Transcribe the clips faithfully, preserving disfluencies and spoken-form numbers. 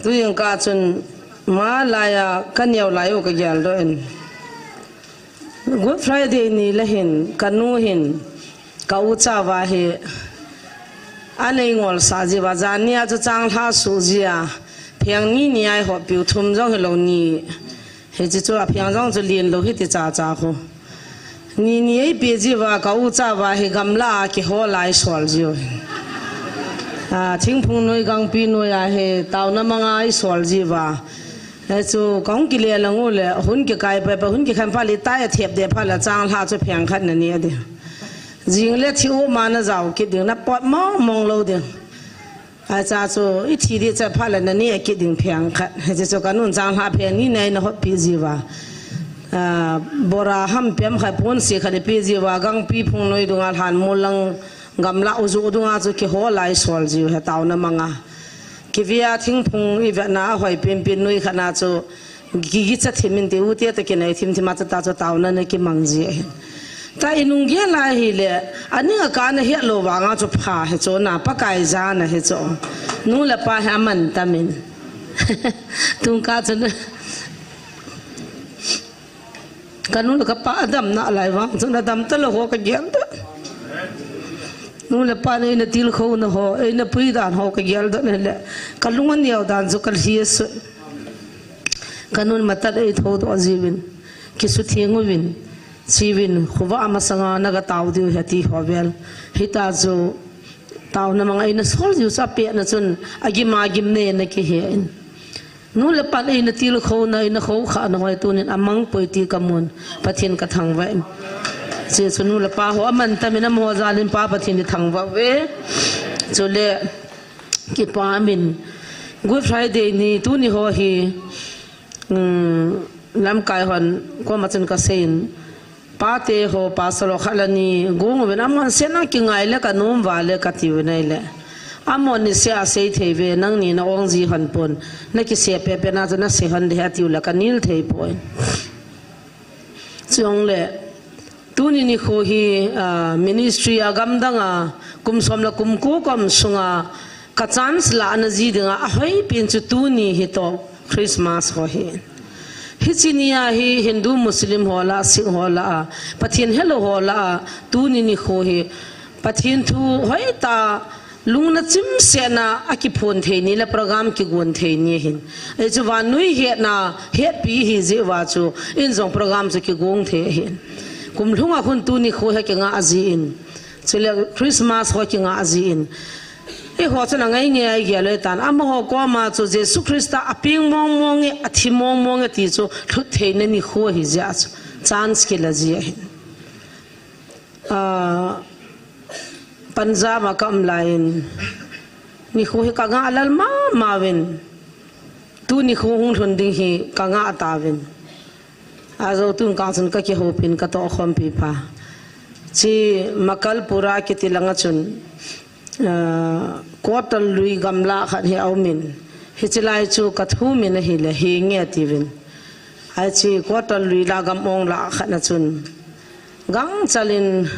Tujingkah chun, malaiya kaneo lai u kageldoh in. Good Friday ni le hin, kanu hin, ka u chava hi, anei ngolsah jiuva, jan nia chu changlhah suh jia, pheng ni ni a eihopiu, thum jong hilou ni. Hiche chu apheng jong chu lenlou hiti chacha khu. Ni ni eipeh jiuva, ka u chava hi gamla a kihol a eisol jiu. A, thingphung noi, gangpi noi a hi taona manga eisol jiuva. Hichu kahung kile lang u le, hun kikai pai pai, hun kikham phat le, tai athep deh phat le, changlhah chu pheng khat nani adi. Jing le thi u ma najao kit ding, napot mong mong lou ding. Acha chu, ithi ding cha phat le nani akit ding pheng khat. Hiche chu kanun changlhah pheng ni nei eina hotpi jiuva. A, bora ham pem khat ponse khat eipeh jiuva, gangpi phung noi dunga lhan mulang gamla uju dunga chu kihol a eisol jiu hi taona manga. Kivia thingphung ivetna ahoi penpen noi khat na chu, Gigicha thim inte, ute toh kinai thim thim a chu ta chu taona ana kimang ji ahin. Ta inung gel a hile, aning a kana hetlou vanga chu pha hichu na, Pakai jana hichu. Nu le pa hi aman tamin. Tungkah chun, kanu le kapa adam nalai vang chun adam talou ho kageldoh. Nu le pa in eina tilkhouna ho, eina puidan ho kageldoh na le, kalung aneo dan chu kalhi asui. Kanun matat eithoudoh jiuvin, kisutheng uvin, chiuvin, khovah masanga naga tao diu ahi ati ho vel. Hita chu taona manga eina sol jiu chu apehna chun agim agim nei ana kihe in. Nu le pan eina tilkhouna, eina khoukhahna ho hi tunin amang poi ti kamun, Pathen kathangvah in. Hiche chu nu le pa ho aman tamin amaho jalin Pa Pathen ithangvah uve. Chule, kipa min, Good Friday ni tuni ho hi, um, lamkai hon koma chun kaseiyin, pate ho, pastor ho khat le ni gong uvin, amahon sena kingai le kanom uva le katiuvin ahile, amahon niseh a seithei uve, nangni na-ong ji hon pon, nakisei pehpeh na chu nasei hon ding ahi atiule kanil thei poi. Chule, tuni nikho hi, ah, ministry a gamdang a, kum som le kum ko kaum sunga, ka chance lahna ji dinga, ahoipen chu tuni hitoh Christmas ho hi. Hiche nia hi Hindu, Muslim ho lah a, Sikh ho lah a, Pathen helou ho lah a, tuni nikho hi, Pathen thu hoitah, lungna chimsetna a kiphon thei ni le program kigon thei ni ahin. Hichu vannoi hetna, hetpi ahi jeh uva chu, in jong program chu kigong thei ahin. Kum lhunga khun tuni nikho hi kingah jin. Chule Christmas ho kingah jin. Eiho chun angai ngai a igel loi tan. Amaho koma chu Jesu Christa apeng mong mong e, athi mong mong e ti chu lhut theina nikho ahi jeh a chu. Chance kila ji ahin. Ah, Punjab a ka um laiyin, nikho hi ka ngah lel mama uvin, tuni nikho hung lhun ding hi ka ngah tauvin. Ajou tun kah chun ka kihoupin ka tohkhompi pha. Hiche Makalpura kiti langa chun, ah, quarter lui gamla khat hi aumin. Hiche lai chu ka thumin ahile, henge atiuvin. Hiche quarter lui lah a gam-ong lah khat na chun, gangchal in,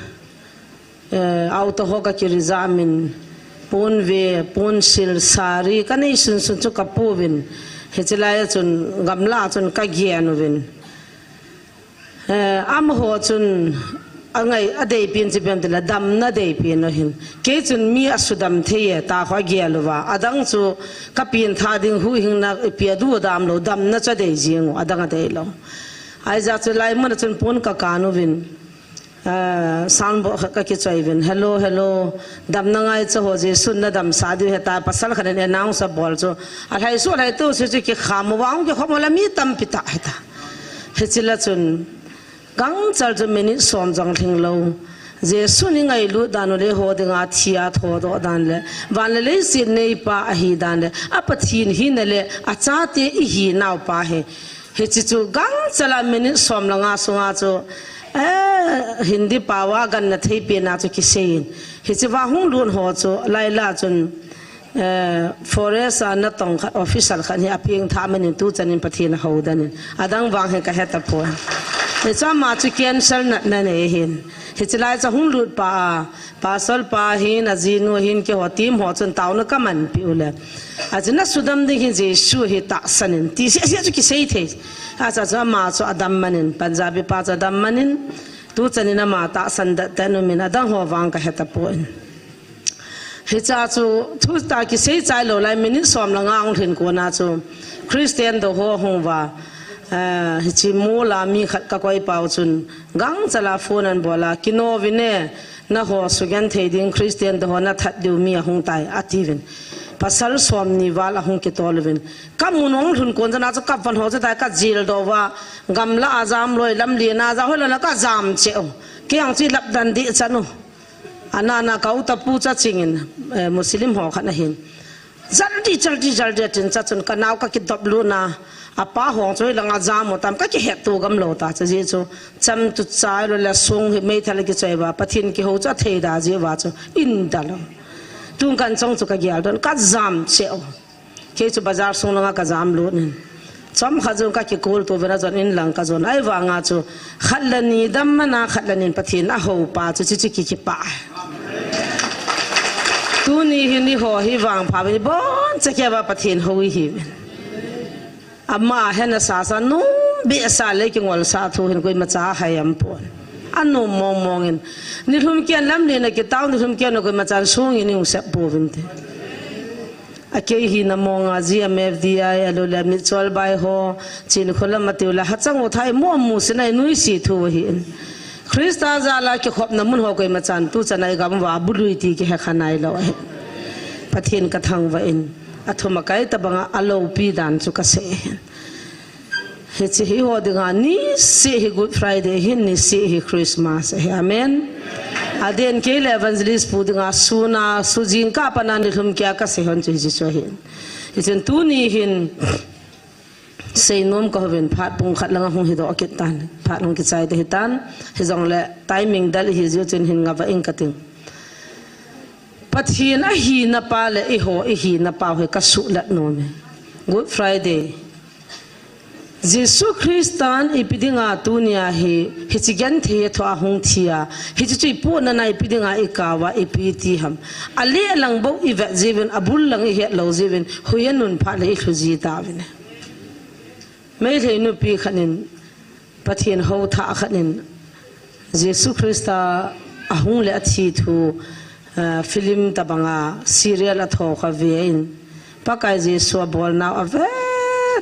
eh, auto ho ka kireserve min, ponve, ponsil, sari, ka nei sunsun chu ka pouvin. Hiche lai a chun, gamla a chun ka gen uvin. Eh, amaho chun, angai, adeipen chu ipi ham itile, damna adeipen u ahin. Kei chun mi asudam thei e, tia kho agel uva. Adang chu, ka pengtha ding huhhingna, ipi adu adamlou, damna chu adei jeng u, adang adeilou. Ahijeh chun lai mun a chun pon ka kan uvin. Ah, sound box khat ka kichoi uvin. Hello, hello. Damna ngaicha ho, Jesun nadamsah diu ahitai, pasal khat in announce abol chu. Alhai suh, alhai tou suh chu kikham uva, ahung kikhom uva le mi tampi tah ahitai. Hiche lah a chun, gangchal chu minute som jong lhinglou. Jesun ingailut dan u le eiho dinga thi a thodoh dan le, van le leiset neipa ahi dan le, a Pathen hina le, achate ihinau pa hi. Hiche chu gangchal a minute som le nga sunga chu, eh, Hindi pao a ganna thei pen a chu kiseiyin. Hiche va hung lut ho chu, lai lah a chun, eh, forest a natong khat, official khat hi apengtha manin tuchan in Pathen ahoudan in. Adang vang hi ka hetapoi. Hichu ama chu cancer natna nei hin. Hiche lai chu hung lut pa a, pastor pa hin, ajinu hin, keiho team ho chun taona kamanpi u le. Achu nasudam ding hi Jesu hi tahsan in. Ti seh seh chu kisei thei. Achu chu ama chu adam man in, Punjabi pa chu adam man in. Tuchan in ama tahsan det te nu min adang ho vang kahe tapon. Hicha chu thu ta kisei chai lou lai minute som le nga hung lhin kona chu Christian do ho hung va, eh, hiche mall a mi khat kakoi pau chun gangchal a phone anabol a, "Kino vin e, naho sugenthei ding Christian do ho nathat diu mi ahung tai," atiuvin. Pasal somni val ahung kitol uvin. Kamu nung lhun kon chana chu kavan ho chu tai kajil do va, gamla a jam loi lamlen a jam hoilou le kajam cheh u. Kei ang chu lap dan deh chan u. Ana na ka uta pu cha chingin, eh, Muslim ho khat ahin. Jaldi, jaldi, jaldi atin cha chun kanao kakidop lutna. Apa hong chu hilanga jam u tam kakihet to gam lou ta cha ji chu. Cham tu chai lou le sung hi meithal kichoi va. Pathen kihou chu athei da ji va chu. In da lou. Tung kan chong chu kagel don kajam cheh u. Kei chu bazar sung langa kajam lut in. Chomkhat jong kakikol to vena jon in lang kajon. Ahivanga chu khat le ni dam mana khat le nin Pathen ahou pa chu chuche kikipah. Tuni hin eiho hi vangpha vin boncha kei va Pathen hou ihiuvin. Ama hena sasa nung behseh le kingol sa thu hin koimacha hai aum pon. Anom mong mong in. Nilhum kian lamlen a kitao nilhum kian koimacha sung in ihung sep pouvin te. A kei hina mong a G M F D I, alou le mitchol bai ho, chin kholam atiu le hachang u thai mo mu sina nuisi thu ahin. Christa jal a kikhopna mun ho koimachan tuchan a igam va bului ti kihe kha nailou ahin. Pathen kathangvah in, athum akai tabanga aloupi dan chu kasei ahin. Hiche hi eiho dinga niseh hi Good Friday ahin, niseh hi Christmas ahi. Amen. Aden kei le evangelist pu dinga suna, su jingkah a pat a nilhum kia kasei hon chu hiche chu ahin. Hichun tuni hin seinom kahouvin phat pung khat langa hung hidoh kit tan. Phat hung kichai te hitan. Hijongle timing del ihi jiu chun hin ngavah ing kating. Pathen ahina pa le eiho ihina pa hi kasuhlat nom e. Good Friday. Jesu Christan ipi dinga tunia hi, hiche genthei a thoh a hung thi a, hiche chu ipohnana ipi dinga ikao a, ipi ti ham. Aleh lang bou ivet jiuvin, abul lang ihet lou jiuvin, huiya nun phat le ilhu ji tauvin. Meitei nupi khat in, Pathen hou thah khat in, Jesu Christa ahung le athi thu, eh, film tabanga serial atho kha ve in. Pakai Jesu abolnau ave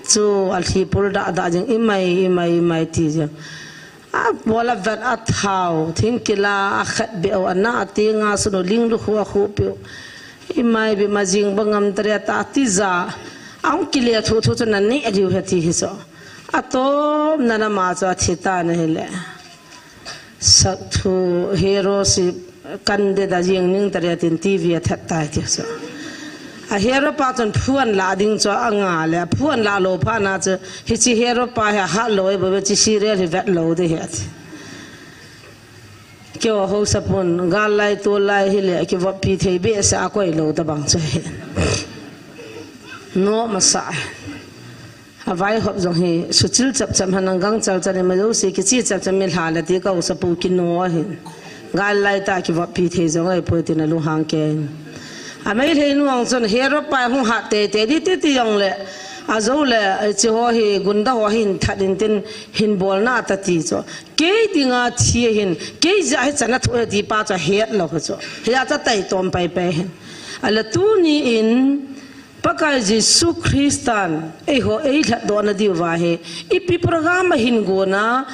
chu alhi pul dah dah jing imai, imai, imai ti jing. Abol avet athau, thingkila akhat beu ana atinga sunu ling lu khu akhu piu. Imai bi ma jing bangam tari ata tija. Ahung kile thu thu chu nani adiu he ti hi so. Atom nana ma chu athi ta na hile. Sak thu hero si kan de da jing ning tari atin T V athat tai ti so. A hero pa chun phuan la ding chu anga le phuan la lou phat na chu hiche hero pa hi hat lou e bo chi serial hi vet lou de hi ati. Keiho haosa pun gal lai tol lai hile kivoppi thei behseh a koi lou tabang chu hi. Nom asa. Avaihop jong hi suchil chap chap hanang gangchal chan ima jouse kichi chap chap mi lha le ti ka haosa pu kino ahin. Gal lai ta kivoppi thei jong ahipoi tin alunghang kei in. A Meitei nu ang chun hero pa hung hat tei tei di ti ti jong le. Ajou le, eh, hiche ho hi gunda ho hin that in tin hin bolna ata ti chu. Kei dinga thi ahin, kei jeh a hichan athoh e ti pa chu ahet lou chu. Hia chu ataitom pai pai ahin. Ahile tuni in, Pakai Jesu Christan, eiho eilhatdoh na diuva hi, ipi program ahin gona,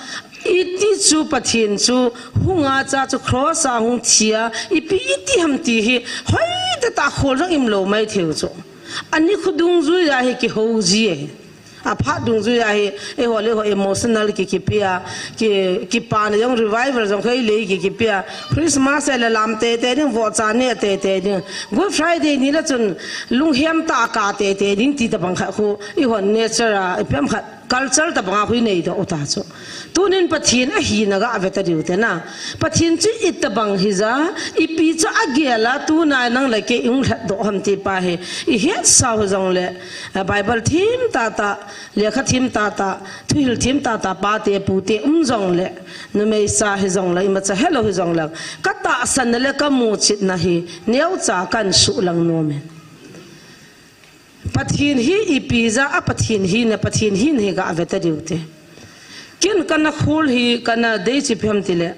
iti chu Pathen chu, hunga cha chu cross a hung thi a, ipi iti ham ti hi, hoitah tah khol jong im lou maithei u chu. Ani khu dungjui a hi kihou ji e. Aphat dungjui a hi, eiho le eiho emotional ki, kipia, ki, kipana jong revival jong kei lei ki, kipia. Christmas le lam tei tei ding, vohcha ni tei tei ding. Good Friday ni la chun, lunghem tah a ka tei tei ding ti tabang khat khu, eiho nature a, ipi ham khat. Culture tabanga hui neidoh u ta chu. Tunin Pathen ahina gave ta diu te na. Pathen chu itobang hija, ipi chu agel a, tuna nang le kei i hung lhatdoh ham ti pa hi. I hetsau hijongle, eh, Bible thim tata, lekha thim tata, thuhil thim tata, pate, pute um jongle, numei sa hijongle, imacha helou hijongle, ka tahsanna le ka muchitna hi, neocha kan suhlang nom e. Pathen hi ipi ja a Pathen hina, Pathen hina hi gave ta diu te. Ken kana khol hi kana dei chu ipi ham tile,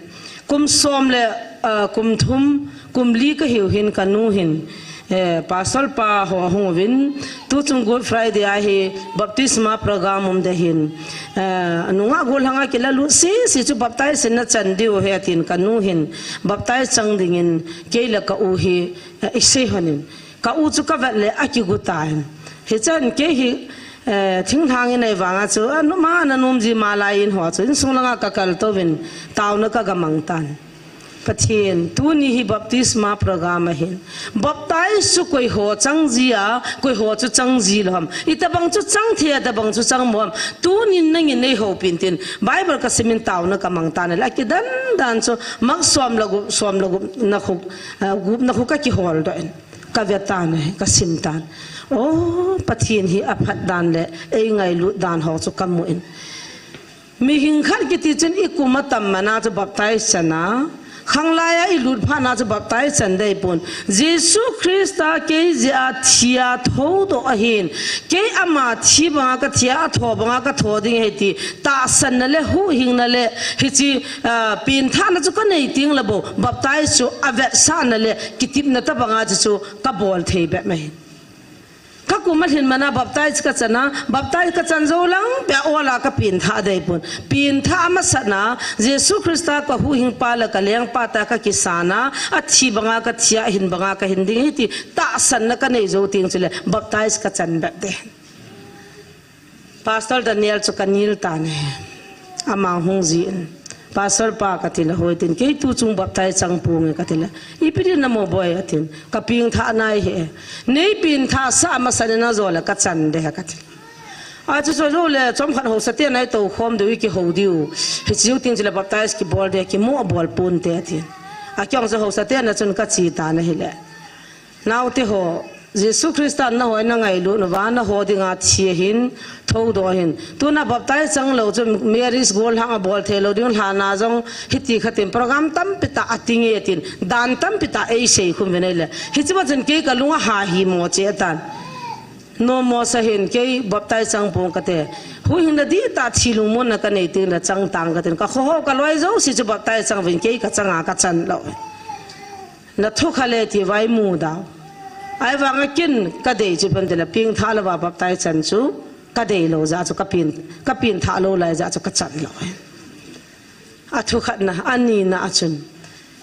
kum som le, ah, kum thum, kum li ka hiu hin ka nu hin, eh, Pastor pa ho ahung uvin, tuchung Good Friday a hi baptisma program um de hin, eh, nungah gollhang a kilalut sese chu baptize na chan diu ahi tin ka nu hin baptize chang dingin kei le ka u hi, eh, i sei honin. Ka u chu ka vet le a kigu tan. Hichan kei hi, eh, thinglhang i nei vanga chu, a, numa na nom ji ma lai in ho chu, insung langa ka kal touvin, taona ka gamang tan. Pathen, tuni hi baptisma program ahin. Baptize chu koi ho chang ji a, koi ho chu chang ji lou ham. Itobang chu chang thei a, itobang chu chang mo ham. Tunin nangin nei houpin tin. Bible ka simin taona ka mang tan le, a kidan dan chu, mak som le gup, som le gup na khu, eh, gup na khu ka kihol doh in. Ka ve tan e, ka sim tan. O, Pathen hi aphat dan le, ei ngailut dan ho chu ka mu in. Mihing khat kiti chun i kum atam mana chu baptize chan a. Khanglai a i lut phat na chu baptize chan dei pon. Jesu Christa kei jeh a thi a thoudoh ahin. Kei ama thi banga ka thi a, atho banga ka tho ding ahi ti. Tahsanna le huhhingna le hiche, ah, pengthahna chu ka nei teng le bou. Baptize chu avetsahna le kitepna tabanga chu chu ka bol thei bep mai. Ka kum alhin mana baptize ka chan a, baptize ka chan jou lang pia ol a ka pengthah dei pon. Pengthah amasat na, Jesu Christa ka huhhingpa le ka lengpa ta ka kisan a, athi banga ka thi a, ahin banga ka hin ding ahi ti, tahsanna ka nei jou teng chule, baptize ka chan bep dei. Pastor Daniel chu ka nil tan e. Ama hung jin. Pastor pa ka ti le hoi tin. Kei tuchung baptize chang ponge ka ti le. Ipi din na mo boi a tin. Ka pengthah nai he. Nei pengthah sah masa le na jo le ka chan dei ka ti. A chu chu jo le chomkhat hausa te nai tou khom diu i kihou diu. Hiche jou teng chule baptize kibol dei kimu a bol ponte a tin. A kiong chu hausa te na chun ka che tan ahi le. Naote ho, Jesu Christa na hoi na ngailut uva, na ho dinga thi ahin, thoudoh ahin. Tuna baptize chang lou chu marriage gollhang a bol thei lou ding lhana jong hiti khatin program tampi tah a tinge tin, dan tampi tah ei sei khum ve nei le. Hiche ma chun kei ka lung a ha hi mo che tan. Nom mo sa hin kei baptize chang pong ka te. Huhhingna dihtah thi lungmonna ka nei teng le chang tang ka tin. Ka kho ho ka loi jouse chu baptize chang uvin kei ka chang a ka chan lou. Na thu kha le ti vai mu dau. Ahivanga ken ka dei chu ipi ham tile pengthah louva baptize chan chu ka dei lou jeh chu ka peng, ka pengthah lou lai jeh chu ka chan lou. A thu khatna, a nina a chun.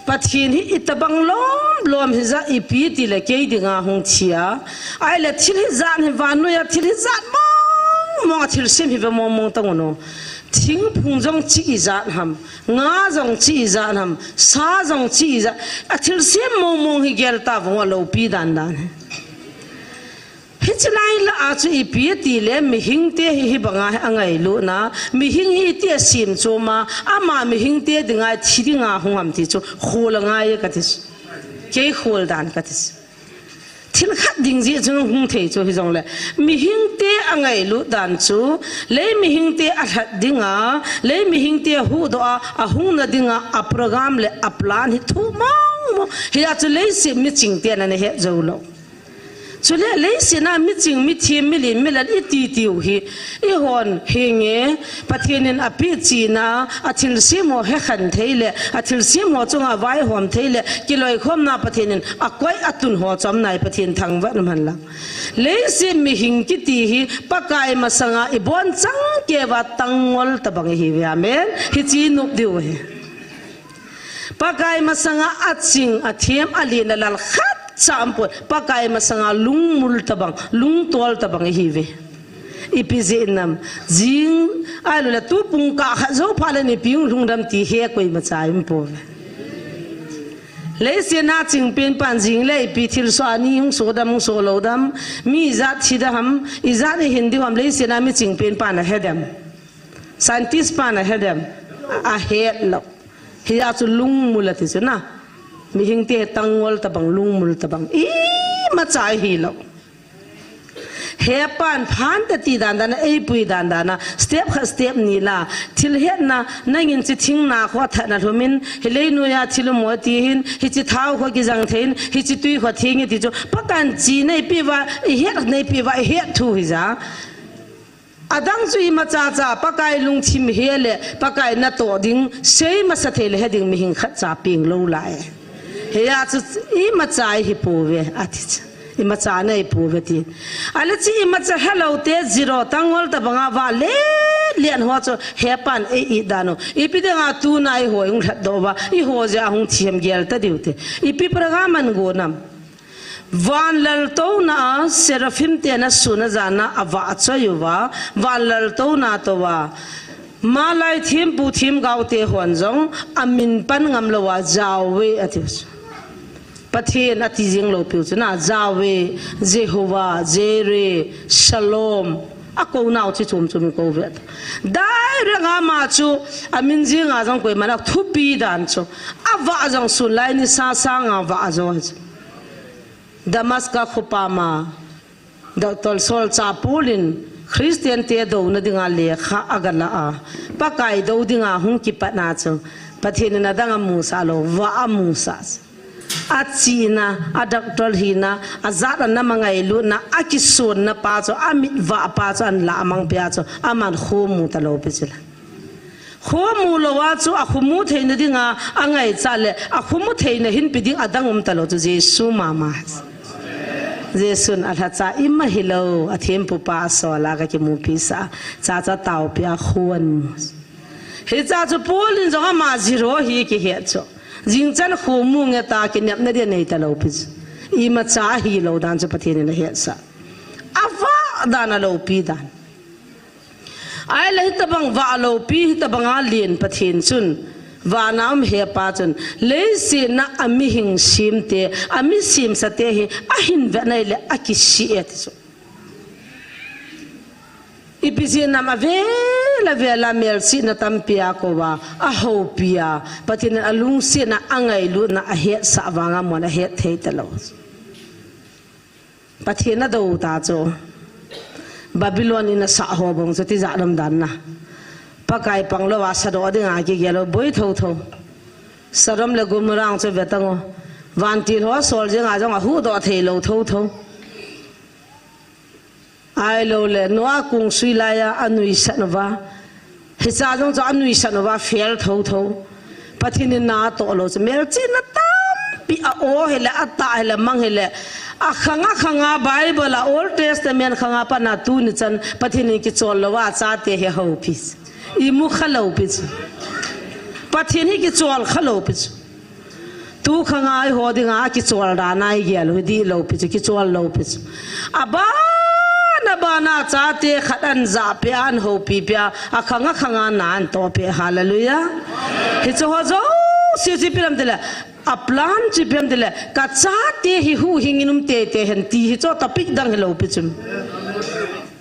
Pathen hi itobang lom lom hija ipi tile kei dinga hung thi a. Ahile thil hijat hi vannoiya thil hijat mong mong a thilsem hi ve mong mong tang u no. Thingphung jong chi ijat ham, nga jong chi ijat ham, sa jong chi ijat, a thilsem mong mong hi gel ta vang a loupi dan dan hi. Hiche lai lah a chu ipi ati le mihing te hi hibanga hi angailutna, mihing hi iti a sem chom a, ama mihing te dinga thi dinga hung ham ti chu khol angai ka ti chu. Kei khol dan ka ti chu. Thil khat ding jeh chun hung thei chu hijongle. Mihing te angailut dan chu, lei mihing te alhat dinga, lei mihing te ahuhdoh a, ahungna dinga, a program le a plan hi thu mong mong. Hia chu leiset miching ten ana het jou lou. Chule leiset a miching, mithem, milen, milal iti tiu hi. Eihon hinge, Pathen in apeh chihna, a thilsem ho hekhen thei le, a thilsem ho chunga vaihom thei le, kiloikhomna Pathen in akoi atun ho chom nai Pathen thangvah in umhen lang. Leiset mihing kiti hi, Pakai masanga ibonchauva tangngol tabang ihiuve, amen. Hiche inop diu ahi. Pakai masanga aching, athem, alen, alal khat cha umpon. Pakai masanga lungmul tabang, lungtol tabang ihiuve. Ipi jeh ham, jing, ahilouleh tu pung kah khat jou phat le nipi hung lhung dem ti he koimacha aumpouve. Leiset a chingpen pan jing le ipi thilsoh a ni hung so dam, hung so lou dam, mi ijat thi dam ham, ijat ihin diu ham, leiset a mi chingpen pan ahe dem. Scientist pan ahe dem. Ahet lou. Hia chu lungmul ati chu na. Mihing te tangol tabang, lungmul tabang. Imacha hilou. Hepan phan te ti dan dan a, eipui dan dan a, step khat step ni la, thil hetna, nangin chi thing na kho that na lhumin, hi leinoiya thil um mo ti hin, hichi thao kho kijang thei in, hichi tui kho thing ti chu, Pakaiyin chi neipi uva, ihet neipi uva, ihet thu hija. Adang chu imacha cha, Pakai lungthim he le, Pakai natoh ding, sei masa thei le he ding mihing khat cha peng lou lai. Hia chu imacha ihi pouve, ati chu. Imacha nei pouve ti. Ahile chi imacha helou te zero tangol tabang a va le, lian ho chu hepan ei it dan u. Ipi dinga tuna eiho hung lhatdoh uva, eiho jeh a hung thi ham gel ta diu te. Ipi program ahin gon am. Van laltouna a, Seraphim te ana sun a jan a avah choi uva, van laltouna tou a, Malai thempu themgao te hon jong, amin pan ngam lou a, Yahweh ati u chu. Pathen ati jing lou piu chu na, Yahweh, Jehovah, Jireh, Shalom. Akou nau chi chom chom in kou ve ta. Direct a ama chu, amin jing a jong koiman athupi dan chu. Avah jong sun lai ni sa sang a vah jo chu. Damascus khopi ma, Doctor Saul cha Paul in Christian te douna dinga lekha aga la a, Pakai dou dinga hung kipat na chu, Pathen in adang amusah lou, vah amusah chu. Achihna, a doctor hina, ajat a nam angailutna, akisonna pa chu, amit vah pa chu, ahin lah mang pia chu, aman khomu talou pi chu la. Khomu lou a chu akhomu theina dinga angaichat le, akhomu theina hinpe ding adang um talou chu Jesu mama. Jesun alhacha ima hilou, athempu pa asol a kakimupi sah, chacha taopi a khon. Hicha chu Paul in jong ama zero hi kihet chu. Jingchan khomu nge ta kinepna dia nei talou pi chu. Imacha hilou dan chu Pathen in ahetsah. Avah dan aloupi dan. Ahile hitabang vah loupi, hitabang a len Pathen chun, vana um hepa chun, leiset a amihing semte, ami semsate hi, ahin vet nai le akisih e ti chu. Ipi jeh ham avel avel a melchihna tampi a kouva, ahoupi a, Pathen in alungsetna, angailutna, ahetsah vanga mon ahet thei talou. Pathen adou ta chu. Babylon in asah ho bang chu tijat um dan na. Pakai pang louva sadoh dinga kigel u boi thotho. Sodom le Gomorrah chu ve tang u. Vantil ho sol jenga jong ahuhdoh thei lou thotho. Ahilou le Noah kong sui laiya anuisat uva. Hicha jong chu anuisat uva fail thotho. Pathen in na atoh lou chu melchihna tampi a-o hile, atah hile, mang hile. Akhang akhang a Bible a Old Testament khang a pat a tuni chan Pathen in kichol louva achate hi ahoupi. Imu kha loupi chu. Pathen hi kichol kha loupi chu. Tu khang a eiho dinga kichol dan a igel u hi dihlou pi chu, kichol lou pi chu. Aban, aban a chate khat ahin jah peh a, ahin houpi peh a, akhang akhang a na ahin toh peh. Hallelujah. Hiche ho jouse chu ipi ham itile, aplan chu ipi ham itile, kachate hi huhhing in um teitei hen ti hi chu topic dang hilou pi chu.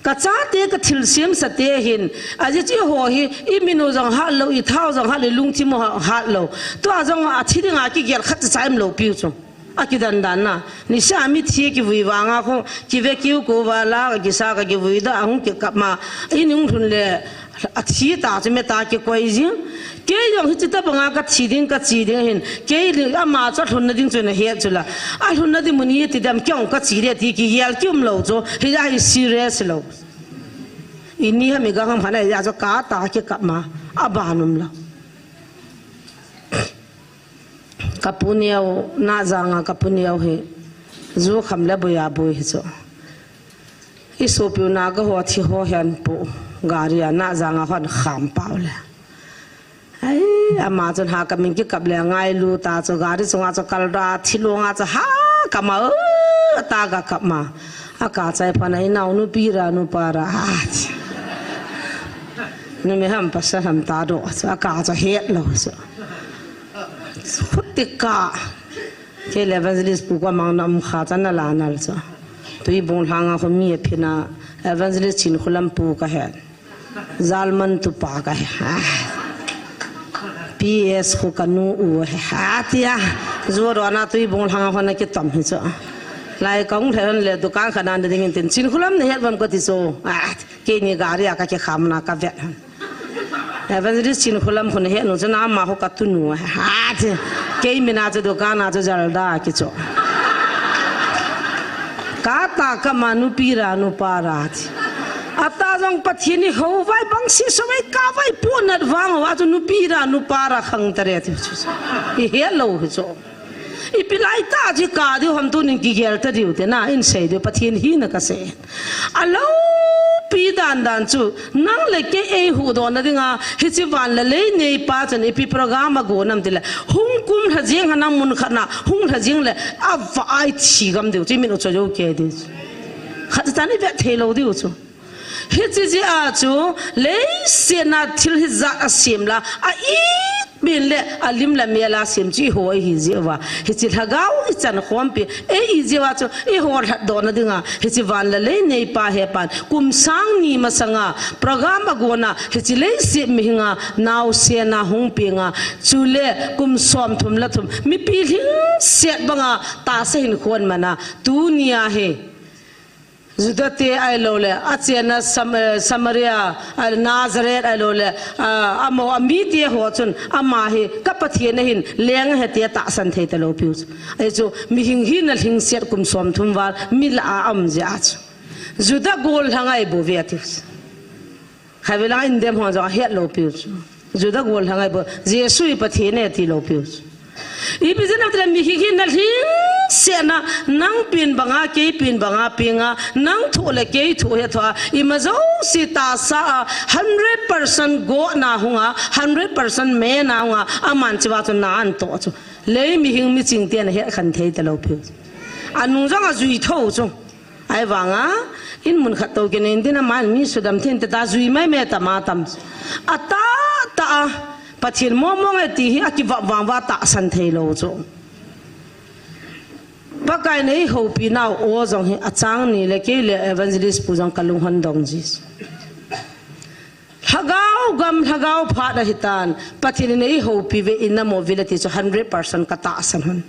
Kachate kathilsem sate hin, ajeh chu eiho hi, imin u jong hatlou, ithao jong hatlou, ilungthim u ha-, hatlou. Tua jong athi dinga kigel khat cha cha aum lou piu chu. Akidan dan na. Niseh a mithi kivui vanga khu, kive kiu kou vala, kakisa kakivui da, ahung kikap ma. Ini hung lhun le, athi ta chu meta kikoi jing. Kei jong hiche tabanga kathi ding, kache ding hin. Kei ama chu alhunna ding chu nahet chu la. Alhunna ding mun hi ti dem, kei jong kache ding ti kigel kium lou chu. Hijeh a hi serious lou. Ini ham igang ham khat na hijeh a chu kata kikap ma. Aban um lou. Kapu neo, Nahjang a kapu neo hi. Ju kham le boi a boi hi chu. Isopiu Naga ho thi ho hin pu gari a Nahjang a hon kham pau le. Ai, ama chun ha kamin kikap le ngailu ta chu gari chunga chu kal da thilong a chu ha kama, o, ta ga kap ma. Aka chai pha na inao nu pi ra nu pa ra. A, numei ham pasal ham ta do chu aka chu het lou chu. Khuti ka. Kei le evangelist pu ka mang na um kha cha na la nal cha. Tuibong lhanga khu mi a phina evangelist Chinkholam pu ka he. Zalman tu pa ka he. P S khu ka nu u he. Atia. Zuaro na Tuibong lhanga khu na kitom hi cha. Lai kong thei hon le dukan kha nan ding in tin Chinkholam ne het vam ka ti so. Ah, kei ni gari a ka ke kham na ka vet hon. Evangelist Chinkholam khun he nu chu na ama ho ka tu nu. Ha, che. Kei mina chu dukan a chu Zalda ki chu. Ka ta ka ma nupi ra nupa ra che. Ata jong Pathen ni ho vai bang si so vai ka vai pu nat vang wa chu nupi ra nupa ra khang ta re chu. I he lo hi chu. Ipi lai ta chi ka diu ham tu nin kigel ta diu te na in sei diu Pathen hina ka sei. A lopi dan dan chu nang le kei ei huhdoh na dinga hichi van le lei nei pa chun ipi program a go nam ti le hung kum lha jing ha nang mun khat na hung lha jing le a va ai thi gam diu chi min u cho jo ke diu. Khat ta ni ve thei lo diu chu. Hichi jeh a chu, leiset na thil hijat a sem la, a it pen le, a lim le mel a sem chu i ho ahi jeh uva. Hichi lhagao i chan khompi, ei i jeh uva chu, i ho lhatdoh na dinga, hichi van le lei nei pa he pan, kum sang ni masanga, program a gona, hichi leiset mihinga, naosen a hung penga, chule kum som thum le thum, mipi lhingset banga, tahsa hin khon mana, tunia hi, Juda te ahilou le, a chenna Sam-, eh, Samaria, ah, Nazareth ahilou le, ah, amaho, a mite ho chun, ama hi, ka Pathen ahin, leng ahi tia tahsan thei talou piu chu. Ahi chu, mihing hina lhingset kum som thum val, mi lah a um jeh a chu. Juda gollhang ahi bouve atiu chu. Khatvei lang in dem hon jong ahet lou piu chu. Juda gollhang ahi bou, Jesu hi Pathen ahi ati lou piu chu. Ipi jeh ham itile mihing hina lhingset na, nang pen banga, kei pen banga, penga, nang thoh le kei thoh hi thoh a, ima jouse tahsa a, hundred percent gotna hunga, hundred percent mehna hunga, aman chua chu na an toh chu. Lei mihing miching ten ahet khen thei talou piu chu. Anung jong ajui tho chu. Ahivanga, in mun khat tou kinei in tin aman mi sudam thei in tita jui mai mai tam a tam. Atah tah a, Pathen mong mong e ti hi akivah vang uva tahsan thei lou chu. Pakai in eihoupi nau o jong hi achang ni le kei le evangelist pu jong kalung hon dong ji. Lhagao gam, lhagao phat ahitan, Pathen in eihoupi uve, in namo uve le ti chu hundred percent katahsan hon.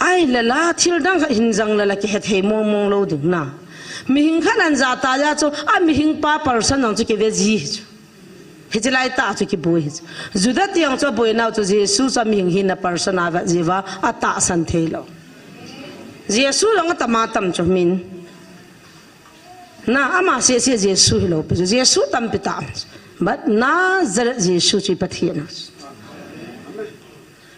Ahile la, thil dang khat hin jang le la kihethei mong mong lou ding na. Mihing khat in jata ja chu, a mihing pa person jong chu kive ji hi chu. Hichi lai tah chu kiboi hi chu. Juda te jong chu aboi nau chu Jesu chu a mihing hina person a vet ji uva, atahsan thei lou. Jesu jong atam a tam chu min. Na, ama seh seh Jesu hilou pi chu. Jesu tampi tam. But Nazareth Jesu chu i Pathen a.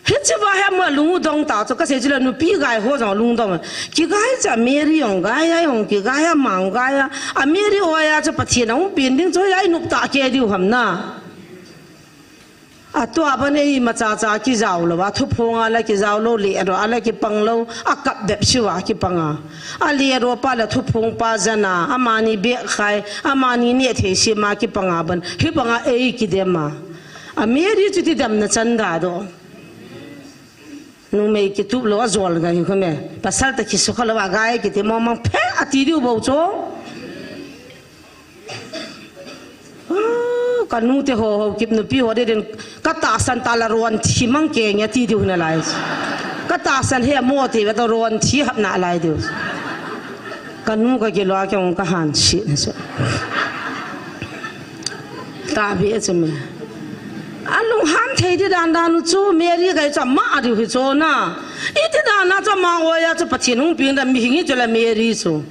Hichi uva hi ama lung u dong ta chu kasei chu le nupi gai ho jong lung dong. Kigai cha Mary jong gai a jong kigai a mang gai a. A Mary oi a chu Pathen a hung pen ding chu hi a i nop ta ke diu ham na. Atua ban ei macha cha kijao lou a, thuphong a la kijao lou, lero a la kipang lou, akap bep siu a kipang a. A lero pa le thuphong pa jana, amani beh khai, amani neh thei sima kipang a ban, hibang a ei kidem a. A Mary chu ti damna chan da doh. Numei kitup lou a jol gai hi khume. Pasal ta kisukha lou a gai kiti mong mong phe ati diu bou chu. Ah, ka nu te ho ho kip nupi ho de den ka tahsan ta la ron thi mang ke nge ti diu na lai. Ka tahsan he mo te ve to ron thi hap na lai diu. Ka nu ka kilo a ke ong ka han si na so. Ta bi e chu me. A lunghan thei di dan dan u chu Mary gai chu ama diu hi chu na. I ti dan na chu ama oi a chu Pathen hung ping da mihing hi chu la Mary chu.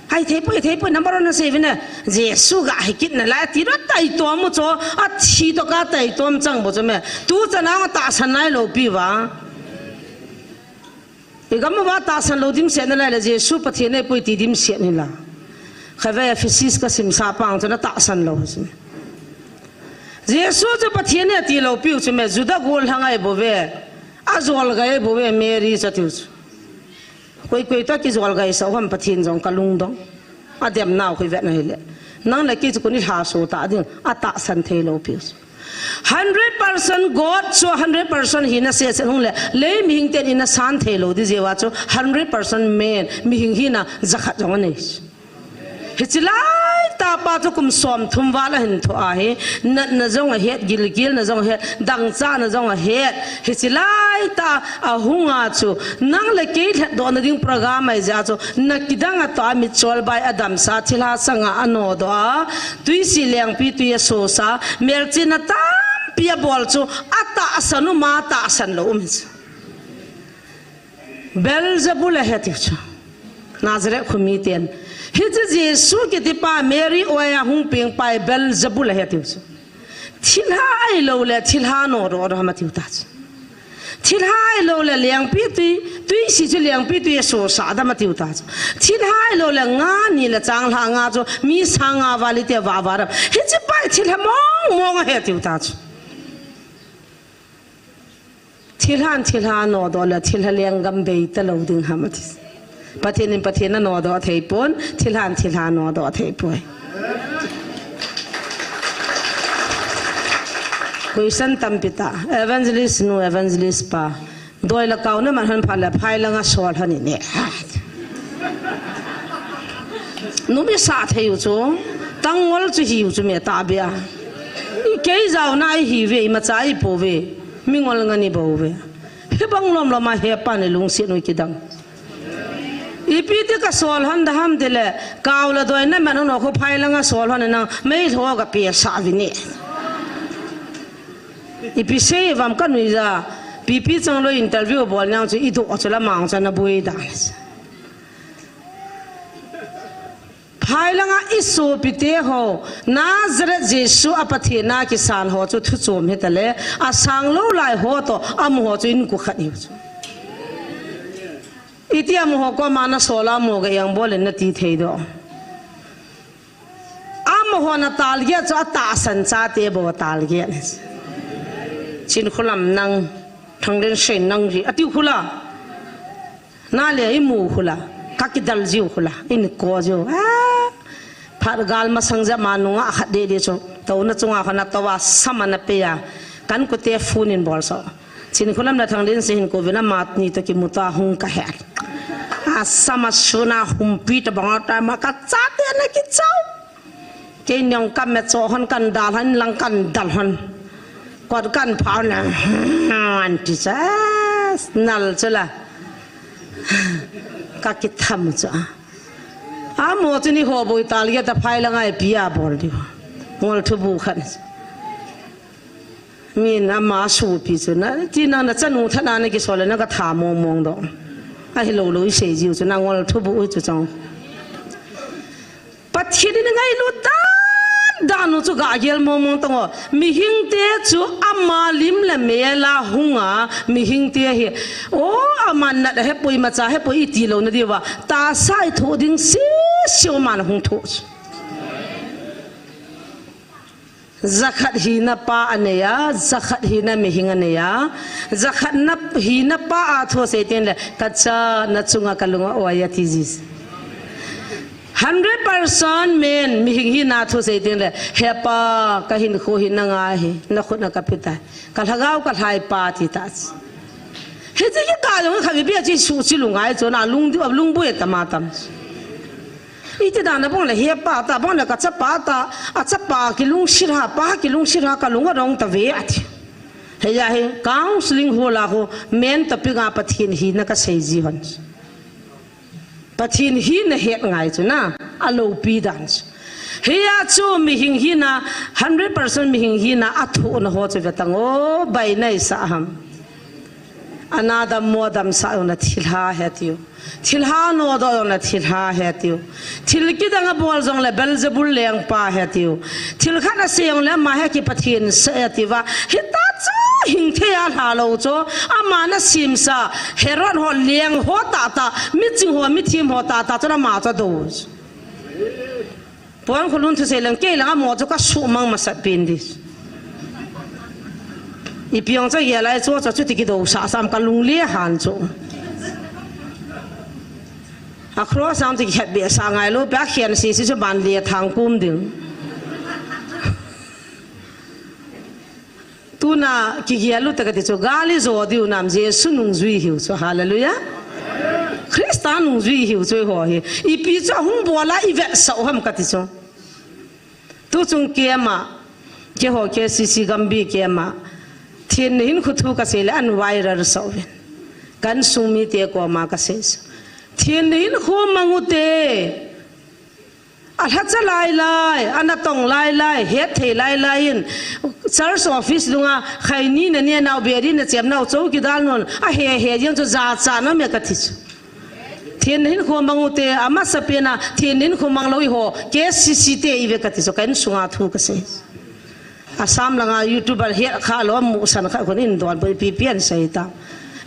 Hai thei poi, thei poi, number one na sei vin e. Jesu ga hi kit na lai, ti ro tai tom u chu, a thi to ka tai tom chang bo chu me. Tu chan a tahsan nai lou pi uva. I gam uva tahsan lou dimset na lai le, Jesu Pathen ahi poi ti dimset ni la. Khatvei Ephesus ka simsa pang chu na tahsan lou chu me. Jesu chu Pathen ahi ti lou piu chu me, Juda gollhang ahi bouve. A jol gai ahi bouve, Mary chu tiu chu. Koi koi toh kijol gai sah u ham Pathen jong ka lungdong. A dem nau koi vet na hile. Nang le kei chu koi ni lha so ta ding, atahsan thei lou piu. Hundred percent God chu hundred percent hina sese hung le, lei mihing ten ina san thei lou di jeh uva chu hundred percent man mihing hina jakhat jong anei. Hiche laitah pa chu kum som thum val ahin thoh ahi, natna jong ahet, gilkelna jong ahet, dangchahna jong ahet. Hiche laitah ahunga chu, nang le kei lhatdohna ding program ahi jeh a chu, na kidang a toh a mitchol bai adamsa, thilha sanga anodoh a, tuisi lengpi tui asosa, melchihna tampi abol chu, atahsan um a, tahsan lou um hi chu. Beelzebul ahi atiu chu. Nazareth khomi ten. Hiche Jesu kiti pa Mary oi a hung peng pa hi Beelzebul ahi atiu chu. Thilha ahilou le, thilha nodoh doh ham atiu ta chu. Thilha ahilou le, lengpi tui, tuisi chu lengpi tui asosah dam atiu ta chu. Thilha ahilou le, nga ni le changlhah nga chu, mi sang nga val iti a vah vah dam. Hiche pa hi thilha mong mong ahi atiu ta chu. Thilhan thilha nodoh le, thilha lenggam bei talou ding ham ati. Pathen in Pathen anodoh thei pon, thilhan thilha nodoh thei poi. Question tampi ta. Evangelist nu, evangelist pa. Doi le kau naman hon phat le, phai langa sol hon in e. Numi sa thei u chu, tangol chu hiu chu me ta bia. I kei jaona i hiuve, imacha i pouve, mingol ngen i bouve. Hibang lom lom a hepa ni lungset u kidang. Ipi ti ka sol hon da ham tile, kau le doi naman hon o khu phai langa sol hon nang, meilhou ga pe sa vi ni. Ipi sei vam ka nui ja, P P Changloi interview bol nang chu i doh chu la mang chu na bui da. Phai langa i sopite ho, Nazareth Jesu a Pathen a kisan ho chu thu chom hita le, asang lou lai ho toh, amaho chu in ku khat hiu chu. Iti amaho koma na sol a mo ga iang bol in na ti thei doh. Amaho na target chu atahsan chate bou target. Chinkholam nang, Thanglenshai nang ri, atiu khu la. Na le i mu khu la, ka kidal jiu khu la, in ko jiu. Ah, phat gal masang jep ma nunga khat deh deh chu. Touna chunga khat na toh a sam ana pe a. Kan kute phone in bol so. Chinkholam le Thanglenshai hin ko vin ama ni toh kimu ta hung ka he. Asam a suna humpi ta bang ta ma ka chate na kichau. Kei niang kam me cho hon kan dal hon lang kan dal hon. Kot kan phau na, an ti cha, nal chu la. Ka kitham chu a. Amaho chu ni ho boi target a phai langa i pi a bol diu. Ngol thu bu khat. Min ama supi chu na, ti nang na chanu thana na kisol le na ka tha mong mong doh. Ahilou lou i sei jiu chu na ngol thu bu u chu chang. Pathen in ngailut dan dan u chu ga gel mong mong tang o. Mihing te chu ama lim le mel a hung a, mihing te hi. O, ama nat a hepoi, imacha hepoi i ti lou na diu va. Tahsa i thoh ding sese u ama na hung thoh chu. Jakhat hina pa anei a, jakhat hina mihing anei a, jakhat na hina pa a thu sei teng le, ka cha na chunga ka lung a oi a ti ji. Hundred percent man mihing hina thu sei teng le, he pa ka hinkho hi na nga hi, na khut na ka pi tai. Ka lhagao ka lhai pa ti ta. Hiche hi ka jong kha bi bia chi su chi lungai chu na lung di, lung bui ta ma tam. Iti dan a bang le he pa ta, bang le ka chapa ta, a chapa kilungset ha, pa kilungset ha, ka lung adong ta ve ati. Hia hi counseling ho la ho, men topic a Pathen hina ka sei ji hon. Pathen hina het ngai chu na, a lopi dan chu. Hia chu mihing hina, hundred percent mihing hina, a thohna ho chu ve tang o, bai nai sa ham. Ana dammo damsah jong le thilha ahi atiu. Thilha nodoh jong le thilha ahi atiu. Thil kidang abol jong le Beelzebul lengpa ahi atiu. Thil khat asei jong le ama hi ki Pathen sah ahi atiu va. Hita chu hing thei a lha lou chu. Ama na simsa Herod ho leng ho tahtah, miching ho, mithem ho tahtah chu ama chu adou. Pon Kholun thusei leng kei langa mo chu ka suhmang masat pen di. Ipi jong chu gel a chu chu chuti kidou sah sam ka lung le han chu. A cross jong chu kikhet be sa ngai lou, pe a khen sisi chu ban le thang kum ding. Tuna kigel u te kati chu, gal ijo diu nam Jesu nungjui hiu chu, hallelujah. Christa nungjui hiu chu eiho hi. Ipi chu ahung bol a ivetsah u ham kati chu. Tuchung camp a, keiho K C C Gambih camp a, thenna hinkho thu kasei le ahin viral sah uvin. Ka insung mite koma kasei chu. Thenna hinkho mang u te. Alhacha lai lai, anatong lai lai, hetthei lai lai in, church office dunga, khaini naneh nau, beri nachem nau, chowkidar nun, ahe he jeng chu jachat nom e kati chu. Thenna hinkho mang u te, amasapen a, thenna hinkho mang lou eiho, K C C te ive kati chu, ka insunga thu kasei. Assam langa YouTuber het kha lou, amusan kha khun in don poi, ipi pi ahin sei tam.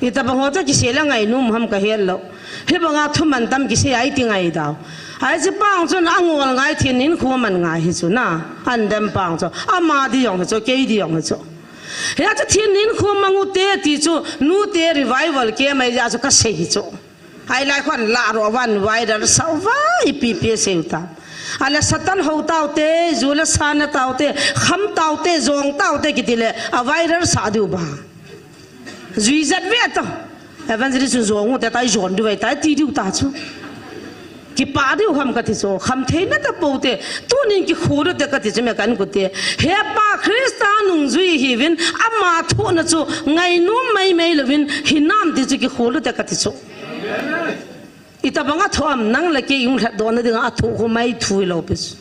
Itobang ho chu kisei le ngainom ham kahet lou. Hibanga thu mantam kisei a iti ngai dau. Hiche pa jong chun angol ngai, thenna hinkho man ngai hi chu na. Ahin dem pa jong chu. Ama di jong hi chu, kei di jong hi chu. Hia chu thenna hinkho mang u te ti chu, nute revival camp ahi jeh a chu kasei hi chu. Ahilai khun la ro van viral sah uva, ipi pi asei u tam. Ahile Satan hou tau te, ju le sa ne tau te, kham tau te, jong tau te kiti le, aviral sah diu ba. Jui jat ve ta. Evangelist chun jong u te tai jon diu vai tai ti diu ta chu. Kipah diu ham kati chu, kham thei na tapou te, tunin kikhol u te kati chu me ka inkote. He pa Christa nungjui hiuvin, ama thohna chu ngainom mai mai louvin, hinam ti chu kikhol u te kati chu. Itobang athoh am, nang le kei i hung lhatdoh na dinga athoh khu mai thu hilou pi chu.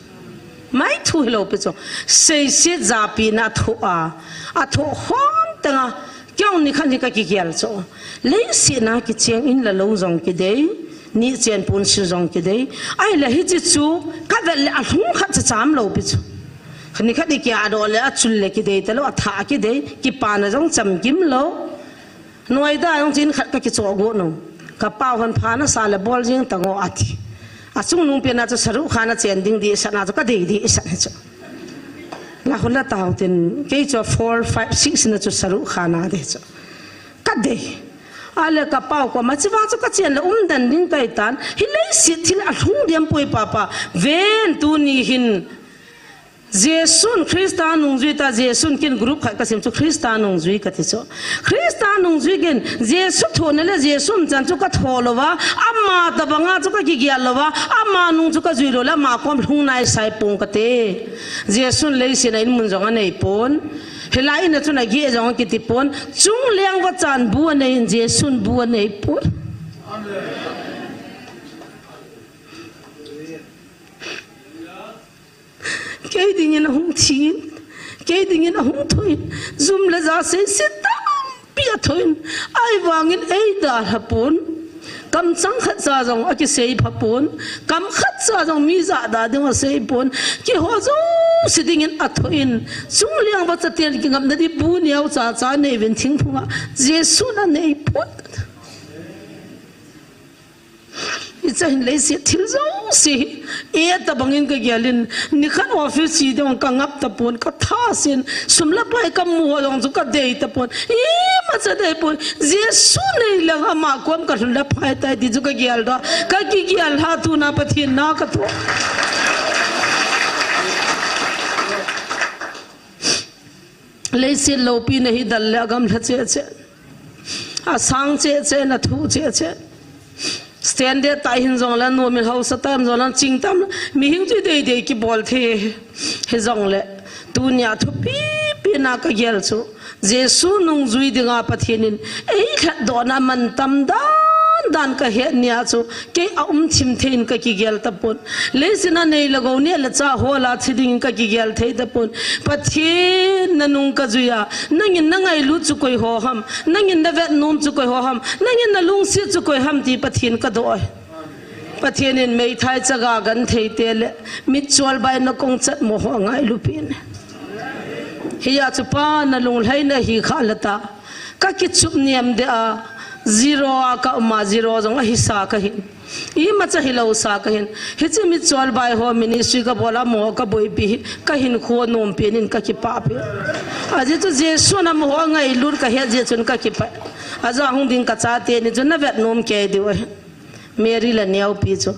Mai thu hilou pi chu. Seiset japi na athoh a. Athoh khom teng a. Kei jong nikhat hi kakigel chu. Leiset na kicheng in le lou jong kidei. Nichen pun sil jong kidei. Ahile hiche chu kavet le alhung khat cha cham lou pi chu. Nikhat i kiadoh le achul le kidei talou, athah kidei. Kipana jong chamkim lou. Noida jong chu in khat kakichoh got nung. Ka pau hon pha nasa le bol jing tango ati. Achungnung pen a chu Shahrukh Khan achen ding dehset na chu kadei dehset hi chu. La hon la tau tin kei chu four, five, six na chu Shahrukh Khan adei chu. Kadei. Ahile ka pau koma chuvang chu kachen le umden ding kahi tan. Hi leiset thil alhung diam poi papa. Ven tuni hin. Jesun Christa nungjui ta, Jesun kin group khat kasim chu Christa nungjui kati chu. Christa nungjui kin Jesu thohna le Jesu umchan chu kathoh louva, ama tobanga chu kakigel louva, ama nung chu kajui lou le, ama kom lhung nai sai pong kate. Jesun leiset a in mun jong anei pon. Hilai in a chun ageh jong akiti pon. Chungleng vachan bu anei in Jesun bu anei pon. Kei dingin ahung thi in, kei dingin ahung thoh in, jum le ja seiset tampi athoh in, ahivangin eidalha pon, kamchang khat cha jong akisei pha pon, kam khat cha jong mi jahda ding asei pon, keiho jouse dingin athoh in, chungleng vachaten kingapna di bu neocha cha nei uvin thingphunga, Jesun anei pon. Hiche hin leiset thil jouse hi, e tobangin kagel in, nikhat office che ding kangap tapon, katha sen, sum le pai kamu ho jong chu kadei tapon, imacha dei pon, Jesu nei leng ama kom kalhun le phai tai ti chu kagel doh, kakigel lha tuna Pathen na katoh. Leiset loupina hi dal le agamlha cheh cheh. Asang cheh cheh, nathu cheh cheh. Standard tah hin jong le, nom in hausa tah hin jong le, ching tam le, mihing chu dei dei kibol thei. Hijongle, tunia thupi pi na kagel chu. Jesu nungjui dinga Pathen in eilhatdohna mantam dan dan kahet nia chu. Kei aum thim thei in kakigel tapon. Leiset a nei le gou neh le chah hol a thi dingin kakigel thei tapon. Pathen nanung kajui a, nangin nangailut chu koi ho ham, nangin navetnom chu koi ho ham, nangin nalungset chu koi ham ti Pathen kadoh e. Pathen in meithai chaga genthei te le mitchol bai nakong chatmo ho angailu peh in. Hia chu Pa nalunglhaina hi kha lata. Kakichup niam deh a, zero a kaum a, zero jong ahisa kahin. Imacha hilou sa kahin. Hiche mitchol bai ho ministry kabol a amaho kaboipi hi, kahinkho nom pen in kakipah pen. Ajeh chu Jesun amaho angailut kahet jeh chun kakipah. Ajou a hung ding kachate ni chu navetnom kei diu ahi. Mary le Neopi chu.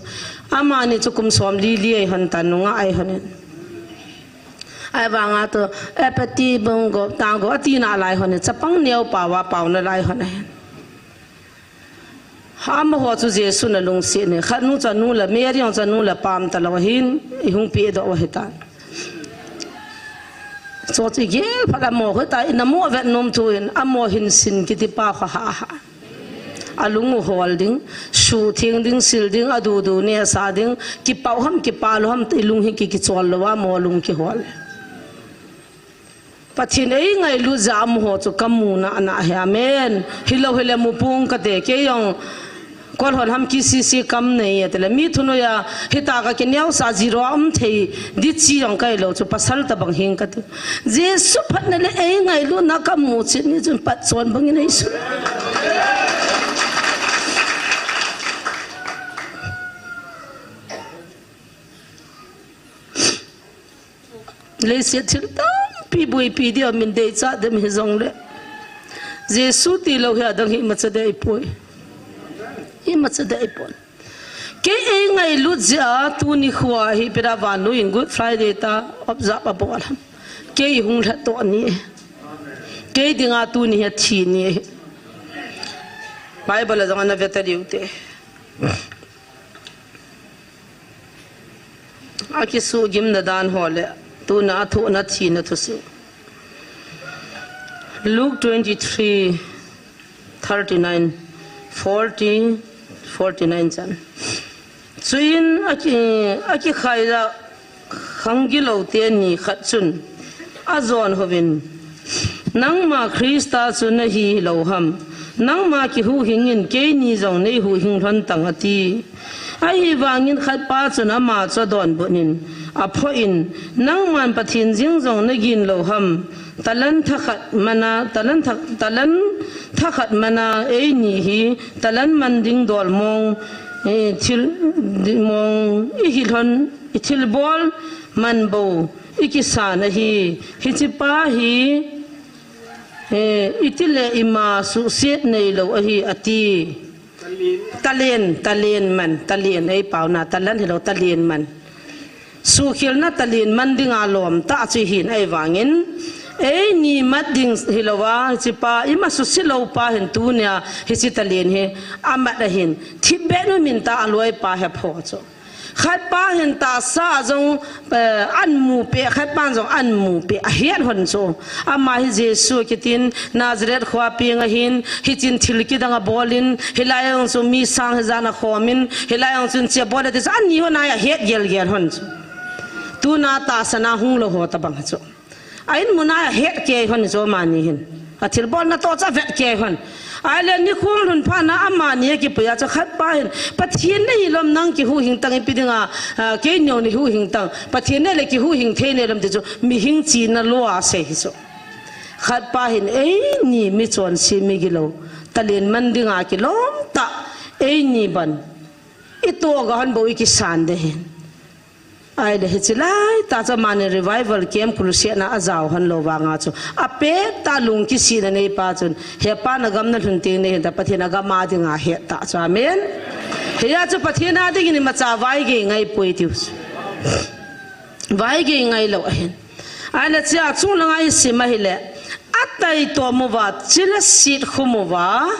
Amani chu kum somli li eihon tan, nungah eihon in. Ahivanga tu, apathy bung go, tang go, ati nalai hon e, chapang neo pao a pao nalai hon e. Amaho chu Jesu na lungset ne, khat nu chu nu la, Mary jong chu nu la pam talou ahin, ihung pedoh u ahitan. Chu chu igel phat amaho khu ta, ina mo vet nom thu in, amaho hin sin kiti pa khu ha ha. Alung u hol ding, suhtheng ding, sil ding, adudu nesa ding, kipah u ham, kipah lou ham, ilung hi ki, kichol lou a, amaho lung kihol. Pathen eingailut jeh a amaho chu kamu nana ahi, amen. Hilou hile mu pong kate, kei jong kol hon ham ki sisi kam nei e tele, mi thunoiya, hita ka kineosah zero a um thei, di chi jong kailou chu, pasal tabang hing kati. Jesu phatna le eingailutna kamu chet ni chun patchon bangin eisu. Leiset thil tampi boipi dia min deichat dem hijongle, Jesu tilou hi adang hi imacha dei poi. Imacha dei pon. Kei eingailut jeh a tuni khoa hi pera vannoiyin Good Friday ta observe abol ham. Kei hung lhatdoh ni. Kei dinga tuni hi athi ni. Bible a jong ana ve tadiu te. Akisuhgimna dan ho le, tuna athohna thina thusim. Luke twenty-three, thirty-nine, forty, forty-nine chan. Chuin aki, akikhaija khang gilou teni khat chun ajon hovin, "Nangma Christa chu nahi lou ham? Nangma kihuhhingin keini jong neihuhhing lhon tang," ati. Ahivangin khatpa chun ama chu adonbut in, aphoh in, "Nangman Pathen jeng jong nagin lou ham? Talan thakhat mana, talan tha, talan thakhat mana eini hi talan man ding dol mong, eh, thil ding mong ihi lhon, ithilbol man bou ikisan ahi. Hichepa hi, eh, itile ima suhset neilou ahi," ati. Talen, talen man, talen ei paona, talan hilou, talen man. Suhkhelna talen man dinga lomtah chu ahin ahivangin, eini mat ding hilouva, hichepa, ima suhset lou pa hin tunia, hiche talen hi, amat ahin, thipbeh nu min ta aloi pa hepho chu. Khatpa hin tahsa jong, eh, anmu peh, khatpan jong anmu peh, ahet hon chu. Ama hi Jesu kitin, Nazareth khoa peng ahin, hichin thil kidang abolin, hilai jong chu mi sang hijan akhomin, hilai jong chun che abol ati chu, ani hon a ahet gelgel hon chu. Tuna tahsa na hunglou ho tabang chu. A in muna ahet kei hon chu amani hin. Athilbolna toh chu avet kei hon. Ahile nikhong lhun phatna amani akipuiya chu khatpa hin, "Pathen nahi lou ham nang kihuhhing tang ipi dinga, ah, keini jong neihuhhing tang. Pathen nahile kihuhhing thei nahilou ham," ti chu mihing chihna lou a asei hi chu. Khatpa hin, "Eini michonse migilou, talen man dinga kilomtah, eini ban itoh ga hon bou ikisan ding ahin." Ahile hiche laitah chu amani revival camp crusade na ajao hon lou vanga chu, apet tah lung kisihna neipa chun, "Hepa, nagam nalhun teng neihin ta, Pathen agam a dinga het tah chu." Amen. Hia chu Pathen a dingin imacha vaigei ngai poi tiu chu. Vaigei ngailou ahin. Ahile chea chunglanga isim ahile, ataitom uva, chil aset khum uva,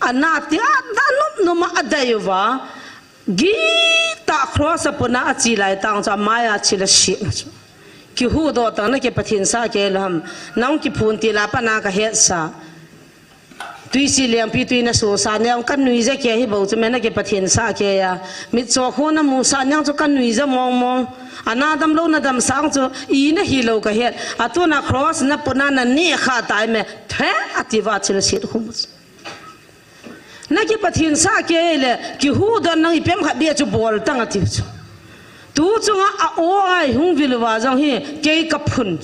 anati a, anom nom a adei uva, gitah cross a puna ache laitah chu amaiya chil asetna chu. Kihuhdoh tang, naki Pathen sah kei lou ham? Nang kiphun til a pat na kahetsa. Twisi lengpi twi nasosah neo, kanuija kei hi bou chu me, naki Pathen sah kei a. Mitcho khu namusah neo chu kanuija mong mong. Ana damlou nadamsah chu i nahi lou kahet. Atuna cross napuna naneh kha tai me. The, atiuva chil aset khum chu. Naki Pathen sah kei le, kihuhdoh nang ipem khat beh chu bol tang atiu chu. Tu chunga a-o a ihung vil uva jong hi, kei kaphun.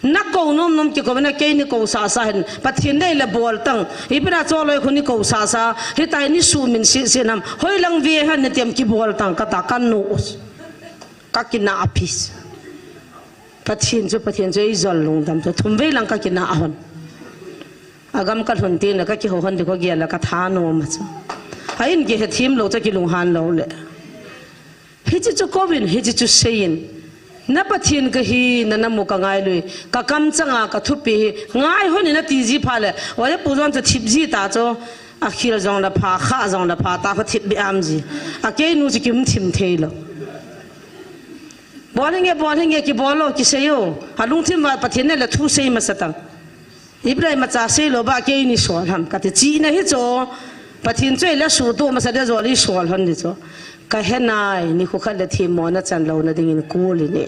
Nakou nom nom kikou na, kei neikou sah sah hen, Pathen nei le bol tang. Ipi na choloi khu neikou sah sah, hitia nisuhmin seh seh nam. Hoilang ve hen nati em, kibol tang kata, kanu. Kakinah a peace. Pathen chu, Pathen chu eijol lungdam chu. Thum vei lang kakinah hon. Agam kalhun teng le kakihou hon ding kagel le kathanom a chu. A in kihethem lou chu kilunghan lou le. Hiche chu kouvin, hiche chu seiyin. Na Pathen kahi, na namu ka ngailui, ka kamchanga ka thupi hi ngai hon in ati ji pha le, oja pu jong chu thip ji ta chu, akhil jong le pha, kha jong le pha ta, kho thip be am ji. A keinu chu kim thim thei lou. Bol hinge, bol hinge, kibol lou, kisei u. Alungthim uva Pathen ne le thu sei masa ta. Ibrahim a cha sei lou ba, keini sol ham, kati china hi chu. Pathen chu le suhtoh masa de jol i sol hon ni chu. Ka he nai, nikho khat le themmona chan louna dingin kol in e.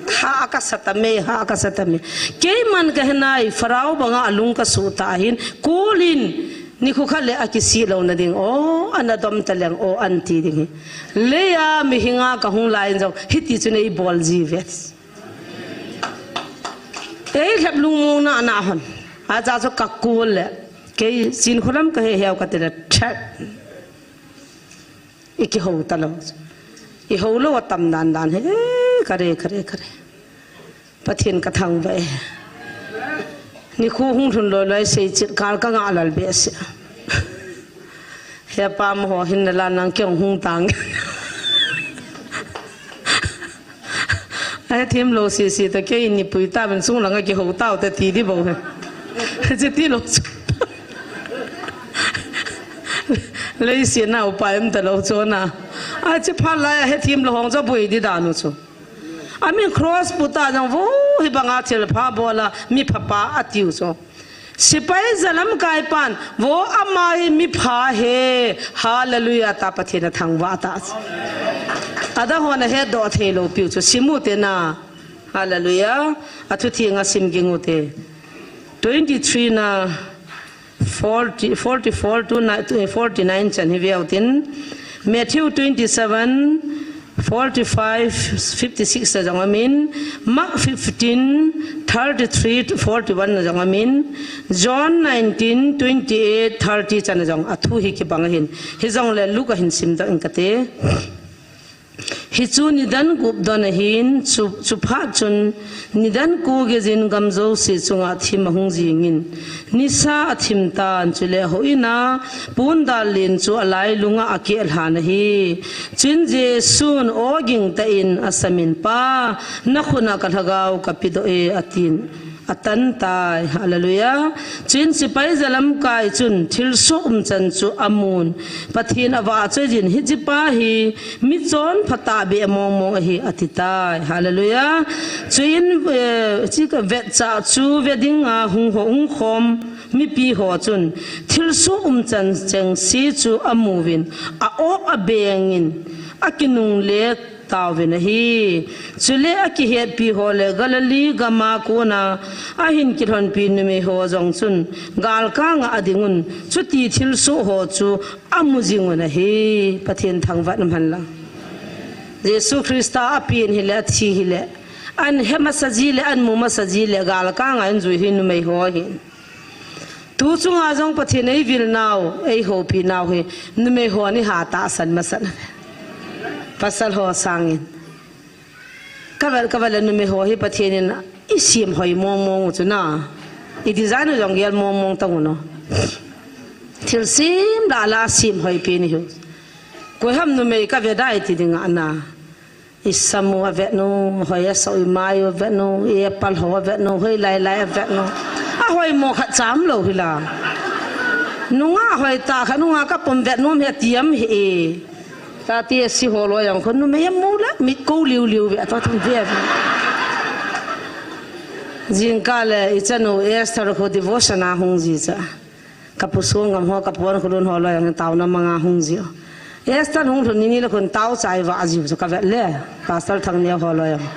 Ha ka sa ta me, ha ka sa ta me. Keiman ka he nai, Pharaoh banga alung ka suh ta hin, kol in, nikho khat le akisih louna ding, o, ana dom ta leng, o, an ti ding hi. Leia mihinga ka hung lai in jong, hiti chu nei bol ji ve. Ei lhep lungmong na na hon. Acha chu ka kol le. Kei sin khulam ka he heu ka ti le that. I kihou ta lou. I hou lou a tam dan dan he. Ka re, ka re, ka re. Pathen ka thangvah e. Nikho hung lhun loi loi sei chit kal ka ngah lal behseh. He pa mo ho hin na la nang kei hung tang. Ahe thim lou sisi ta kei ni pui ta ben sung langa kihou tau ta ti di bou he. Chi ti lou chu. Lei si na upa em ta lou chu na. A chi pha lai ahe thim lou hong chu bui di dan u chu. Amin cross pu ta jong vo hi banga thil pha bola mi pha pa ati u chu. Sipai jalamkai pan, vo ama hi mi pha he, hallelujah ta Pathen a thangvah ta. Ada hon a he doh thei lou piu chu, sim u te na, hallelujah, a thu thi nga sim ging u te. Twenty-three na, forty, forty-four to ni-, to forty-nine chan hi ve u tin. Matthew twenty-seven, forty-five, fifty-six a jong amin, Mark fifteen, thirty-three to forty-one a jong amin, John nineteen, twenty-eight, thirty chan a jong a thu hi kibang ahin. Hi jong le Luke a hin sim dang in kate. Hi chu nidan gup don ahin, chu, chu phat chun nidan ko gei jin gam jouse chunga thim ahung jingin. Nisa a thim tan, chule houin a pondal len chu alailunga akeh lhan ahi. Chuin Jesun, "O gingtah in asamin, Pa, nakhut a kalhagao kapedoh e," atin. Atan tai, hallelujah. Chuin sipai jalamkai chun thilsoh umchan chu amun. Pathen avahchoi jin, "Hiche pa hi mi chonpha tahbeh mong mong ahi," ati tai, hallelujah. Chuin, eh, chi ka vetcha chu ve dinga hung ho, hung khom mipi ho chun thilsoh umchan chengse chu amuvin, a-op abengin, akinungle tauvin ahi. Chule akihetpi ho le Galilee gama kona ahin kilhonpi numei ho jong chun galkanga adingun, chuti thilsoh ho chu amu jingun ahi. Pathen thangvah in umhen lang. Jesu Christa apen hile, athi hile, ahin he masa ji le, ahin mu masa ji le, galkanga ahin jui hi numei ho ahin. Tu chunga jong Pathen eivil nau, eihoupi nau hi, numei ho ni ha tahsan masa na. Pasal ho sangin. Ka vel, ka vel le numei ho hi Pathen in isem hoi mong mong u chu na. I design u jong gel mong mong tang u no. Thilsem lah lah sem hoi pen hi. Koi ham numei ka ve dai ti ding a na. I sam u avet nu, hoi asah u, i mai u avet nu, i apal ho avet nu, hoi lai lai avet nu. Ahoi mo khat cham lou hi la. Nungah hoi tah khat, nungah ka pom vet nu, mi ati am hi e. Tati asi ho loi jong khu numei amu le, mit kou liu liu ve, ato thum ve ve. Jingkah le, i chanu Esther khu devotion a hung ji cha. Ka pu Songam ho, ka pu Ankholun ho loi jong taona manga hung ji. Esther hung lhun ni ni le khun tao chai vah ji chu ka vet le. Pastor Thangneo ho loi jong.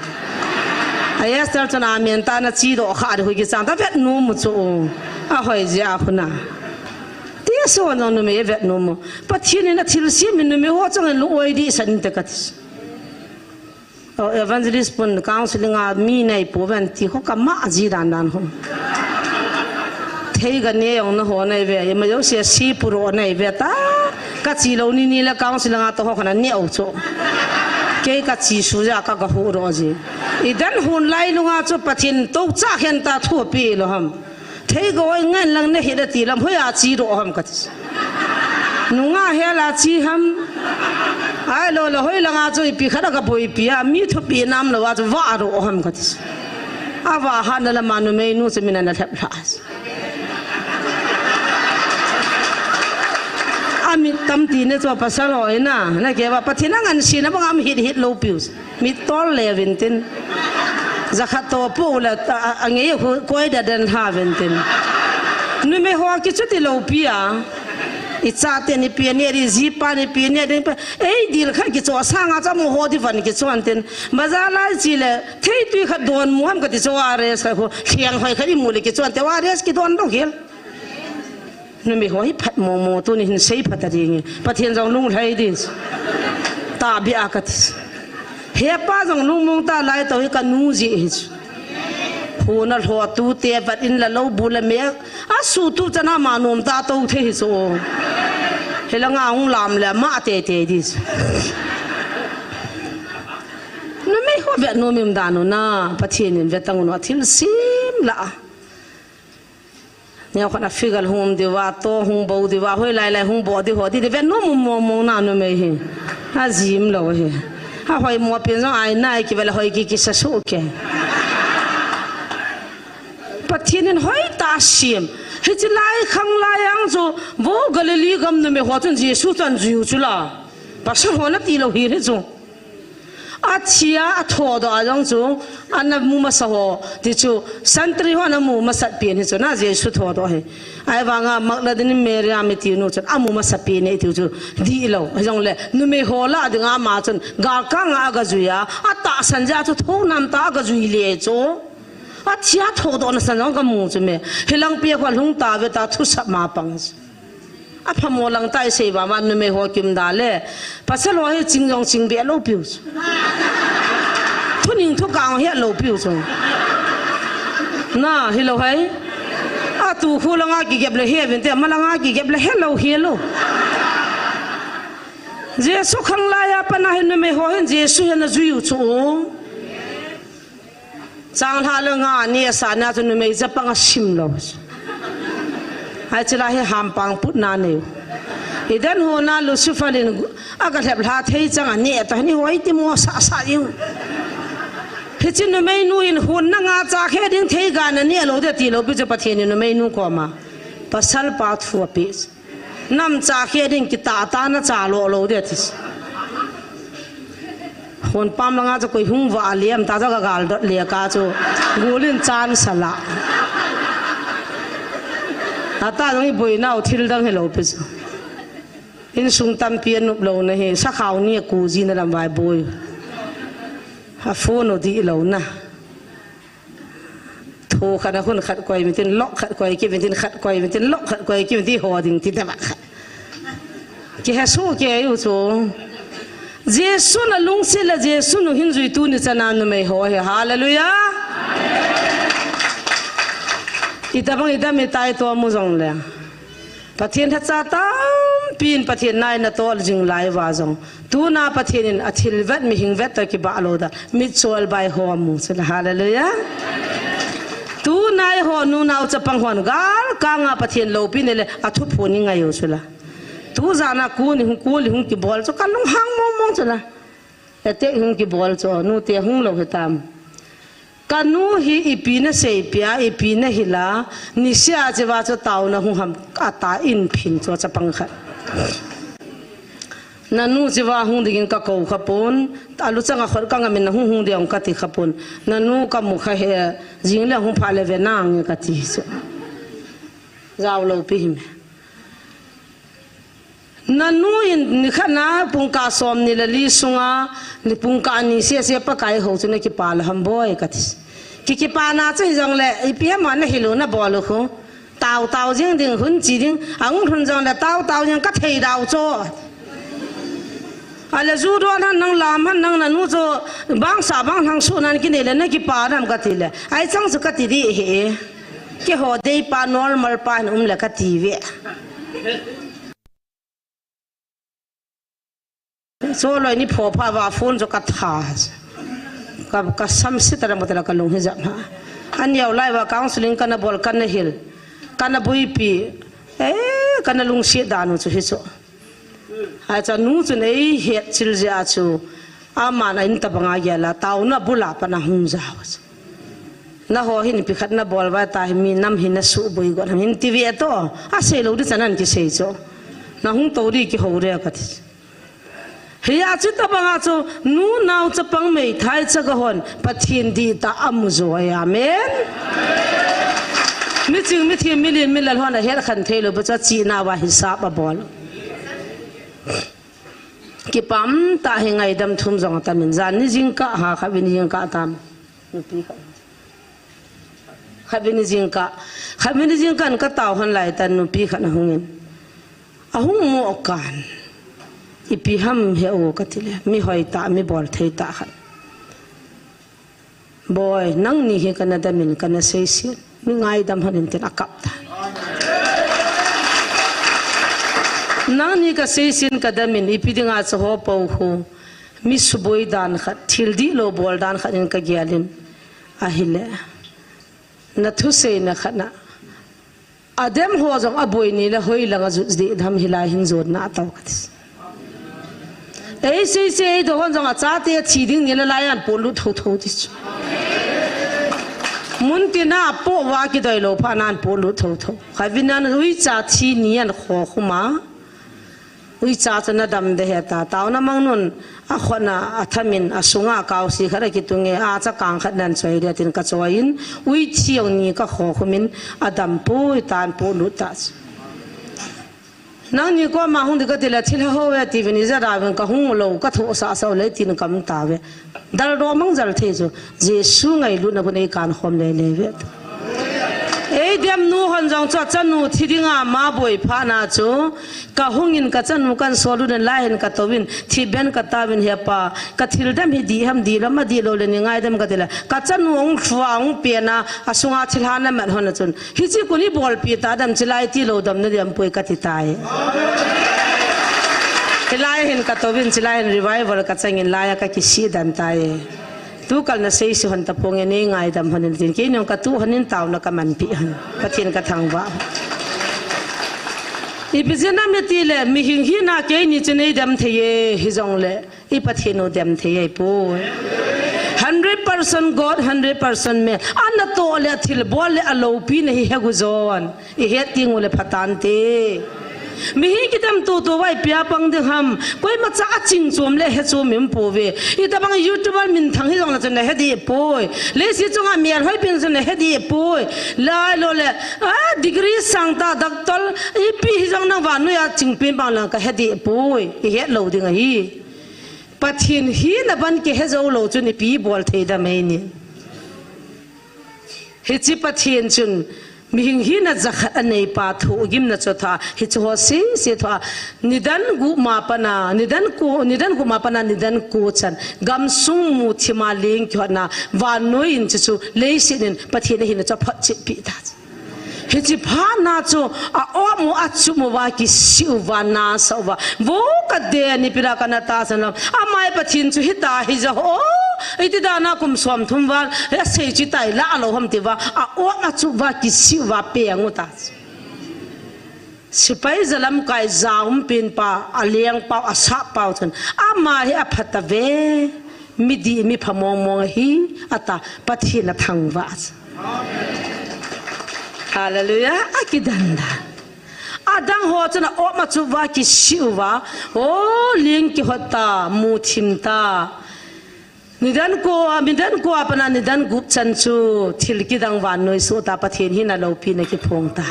A Esther chun amen tah na chi doh kha di hui kichang ta vet nom u chu. Ahoi ji a khu na. Ti so no numei vet nom u. Pathen in athilsem in numei ho chang in lung-oi dehset in te kati. O, evangelist pun counseling a mi nei pouve ti ho ka mah ji dan dan ho. Theiga ne jong na ho nei ve, ima jouse si puro nei ve ta. Ka chi lou ni ni le counseling a to ho kana ne u chu. Kei ka chi su ja ka ga hu ro ji. I dan hun lai lunga chu Pathen to cha khen ta thu pi lou ham. Theiga oi ngen lang ne hi da ti lam hoi a chi ro ham ka ti. Nungah hel a chi ham. Ahilou le hoilanga chu ipi khat a kaboipi a, mi thupi nam lou a chu vah ro ham kati. Avah hatna lama numeinu chu min ana lhep lha. Amit tam ti ne chu pasal ho ina, na kei va Pathen angansena banga mi hit hit lou piu. Mi tol le vintin. Jakhat to pu le ta, a, angei khu koi da den ha vintin. Numei ho kichuti lou pi a. Ichate ni pi ni ri, jipa ni pi ni ri. Ei dil khat kicho sanga cha mu ho di van kicho antin. Bazar lai chi le, thei tui khat don mu ham kati cho a res khat khu. Thiang hoi khat imu le kicho ante wa res kidon dong hel. Numei ho hi phat momo tuni hin sei phat a ding. Pathen jong lunglhai di. Tahbeh a kati. Hepa jong lungmong ta lai to hi kanu ji hi. Huna lho tute vat in la lou bu la me. Asutu chana ma nom ta to thei hi so. Hilanga hung lam le ma te te di. Numei ho vet nom im dan u na. Pathen in vet tang u na thil sim la. Neo khat a figure hung diu va, to hung bo diu va, hoi lai lai hung bo diu ho, di di vet nom mong mong na numei hi. Ajim lou hi. Ahoi mo pen jong ai nai kivel hoi ki kisa su ke. Pathen in hoi ta sim. Hichi lai khang lai ang chu vo Galilee gam numei ho chun Jesu chan jiu chu la. Pasal ho na ti lou hi hi chu. Athia athodoh a jong chu, ana mu masa ho, ti chu, santri ho ana mu masat pen hi chu, na Jesu thodoh hi. Ahivanga Magdalene Mary a mi ti nu chun, amu masa pen e ti chu, di lou. Hijongle, numei ho lah dinga ama chun, galkanga aga jui a, atahsan jeh a chu, thonam ta aga jui le chu. Athia thodoh na san jong kamu chu me. Hilang pi a kho lhung ta ve ta, thusap ma pang chu. Aphamo lang tai sei vang vang numei ho kim da le. Pasal ho hi ching jong ching be lou piu chu. Thuning thukang hi lou piu chu. Na, hilou hai. Atu khu langa kigep le he vin te, ma langa kigep le he lou, he lou. Jesu khang lai a pat na hi numei ho hin Jesu hi ana jui u chu. Chang lha le nga ni asa na chu numei chapang asim lou. Ai chila hi hampang put na neu. Eden hon a Lucifer in aga lhep lha thei chang ani ta ni hoi ti mo sa sa ing. Hichi numeinu in hon na nga cha khe ding thei ga na ni lou de ti lou pi chu Pathen in numeinu koma. Pasal pa thu ape. Nam cha khe ding kita ta na cha lo lo de tis. Hon pam langa chu koi hung va liam ta chu ka gal dot le ka chu. Gulin chan sala. Ata jong i boina u thil dang hello pi chu. Insung tampi anup lou na hi, sakhao ni a ku ji na lam vai boi. A phone u di lou na. Thu khat a hun khat koi mitin, lok khat koi ki mitin, khat koi mitin, lok khat koi ki mitin, ho ding ti tama khat. Ki he su ke yu chu. Jesu na lungsi la Jesu nu hin jui tu ni chana numei ho he. Hallelujah. Itabang idam itai to mu jong le. Pathen thacha tampin Pathen nai na tol jing lai va jong. Tuna Pathen in a thil vet mihing vet ta kibah lou da. Mitchol bai ho mu chu la. Hallelujah. Tuna i ho nunau chapang hon galkanga Pathen loupi ne le a thuphon i ngai u chu la. Tu jana ku ni hung ku ni hung kibol chu ka lunghang mong mong chu la. Ete hung kibol chu nu te hung lou he tam. Ka nu hi ipi na seipia, ipi na hila, nisea chiva chu taona hung ham, ata in phin chu chapang khat. Na nu chiva hung dingin ka kou kha pon, alu changa khot ka ngamin na hung hung ding ka ti kha pon. Na nu ka mu kha he, jing le hung pha le ve nang ka ti chu. Jao lou pi him. Na nu in nikhat na pungka som ni le li sunga, ni pungka ni sia sia Pakai ho chu na kipa la ham boi ka ti. Ki kipa na chu hi jong le, ipi ham na hilu na bol u khu. Tau tau jing ding hun chi ding, ang hun jong le tau tau jing ka thei dau cho. Ale ju do nan nang lam han nang na nu cho bang sa bang hang su nan ki ne le na kipa nam ka ti le. Ai chang chu ka ti di he. Keiho deipa normal pa hin um le ka ti ve. Choloi ni pho pha va phone chu ka tha. Ka, ka sam si ta ra mo ta ra ka lung hi jap ha. An yau lai va counseling ka na bol ka na hil. Ka na buipi. Eh, ka na lungsi dan u chu hi chu. Acha nu chun eihet chil jeh a chu, aman a in tabanga gel a, taona bula pat ahung jao chu. Naho hin ipi khat nabol uva ta hi mi nam hi nasuboi got ham hin ti ve to. Asei lou ding chan ahin kisei chu. Nahung tou ding kihou ding kati. Hia chu tabanga chu, nu nao chapang meithai chaga hon Pathen dihtah amu jo e, amen. Miching mithem milen milal hon ahet khen thei lou, bou chu achihna uva hisap abol. Kipah tah hi ngaidam thum jong atamin, jan ni jingkah ha, khatvei ni jingkah tam. Nupi khat. Khatvei ni jingkah, khatvei ni jingkah in katao hon lai tan nupi khat ahungin. Ahung mo kan. Ipi ham he o kati le, mi hoitah, mi bolthei tah khat. Boi, nangni hi kana damin kana seisin, mi ngaidam hon in tin akap ta. Nangni kaseisin kadamin, ipi dinga chu ho po hu. Mi suboi dan khat, thil dihlou bol dan khat in kagelin. Ahile. Nathuseina khat na. Adem ho jong aboi ni le hoilang ajut ding ham hilai hin jotna atao kati. Ei seise ei dohon jong achate athi ding ni le lai an polut thotho ti chu. Mun tina apo uva kidoi lou phat nan polut thotho. Khatvei nan uicha thi ni an khokhum a. Uicha chu nadam ding ahi ta, taona mangnun, akhut na athamin, asunga kaosi khat akitung e, acha kang khat nan choi ding tin kachoiyin, ui thi jong ni kakhokhumin, adampoi tan polut ta chu. Nangni koma hung ding kati le, thilha ho ve ti vin ija da vin kahung lou, kathohsah sah le tin kaum tauve. Daldoh mang jal thei chu, Jesu ngailutna bou nei kan khom lele ve. Ei dem nu hon jong chu achanu thi dinga ama boi phat na chu, kahungin kachanu kan solu den lai hin katouvin, thi ben kataovin hepa, kathil dem hi dih ham dihlou ma dihlou le nei ngaidam kati le, kachanu hung thua hung pena, asunga thilha namat hon a chun, hichi kuni bolpi ta dem chilai tilou dem na dem poi kati tai. Hilai hin katouvin chilai hin revival kachangin laiya kakisih dan tai. Tukal na seise hon tapong e nei ngaidam hon in tin kei nong katu hon in taona kamanpi hon. Pathen kathangvah. Ipi jeh ham itile mihing hina keini chu nei dem thei e hijongle. I Pathen u dem thei ahipoi. Hundred percent God, hundred percent man. Anatoh le athilbol le aloupina hi hegu jon. Ihet teng ule phatante. Mihi kidem tutu vai pia pang ding ham. Koimacha aching chom le he chom um pouve. Itobang YouTuber minthang hijongle chun nahe deh poi. Leiset chunga melhoi pen chun nahe deh poi. Lailou le, a, degree sangtah, doctor, ipi hijong nang vannoiya chingpen bang lang kahe deh poi. Ihet lou ding ahi. Pathen hina ban kihe jou lou chun ipi bol thei dem eini. Hiche Pathen chun mihing hina jakhat aneipa thohgimna chu athoh a, hiche ho sese athoh a, nidan gup ma pana, nidan ko, nidan gup ma pana, nidan ko chan, gamsung muthima leng kihotna, vannoi in chuchu, leiset in Pathen ahina chu aphotchetpi ta. Hiche phat na chu, a-op u, achup uva, kisih uva, nasah uva. Vo kadei ni pira kana tahsan lam. Amai Pathen chu hita hija ho. Iti dana kum som thum val. Asei chu tai la lou ham ti uva. A-op achup uva, kisih uva, peng u ta. Sepai jalamkai jaum pen pa, aleng pau, asah pau chun. Ama hi aphat tave. Midih mipha mong mong ahi, ata Pathen athangvah. Hallelujah. Akidan dan. Adang ho chun a-op achup uva kisih uva. O, leng kihot ta, muthim ta. Nidan ko, nidan ko a pana nidan gup chan chu thil kidang vannoi soh ta Pathen hina loupina kiphong ta.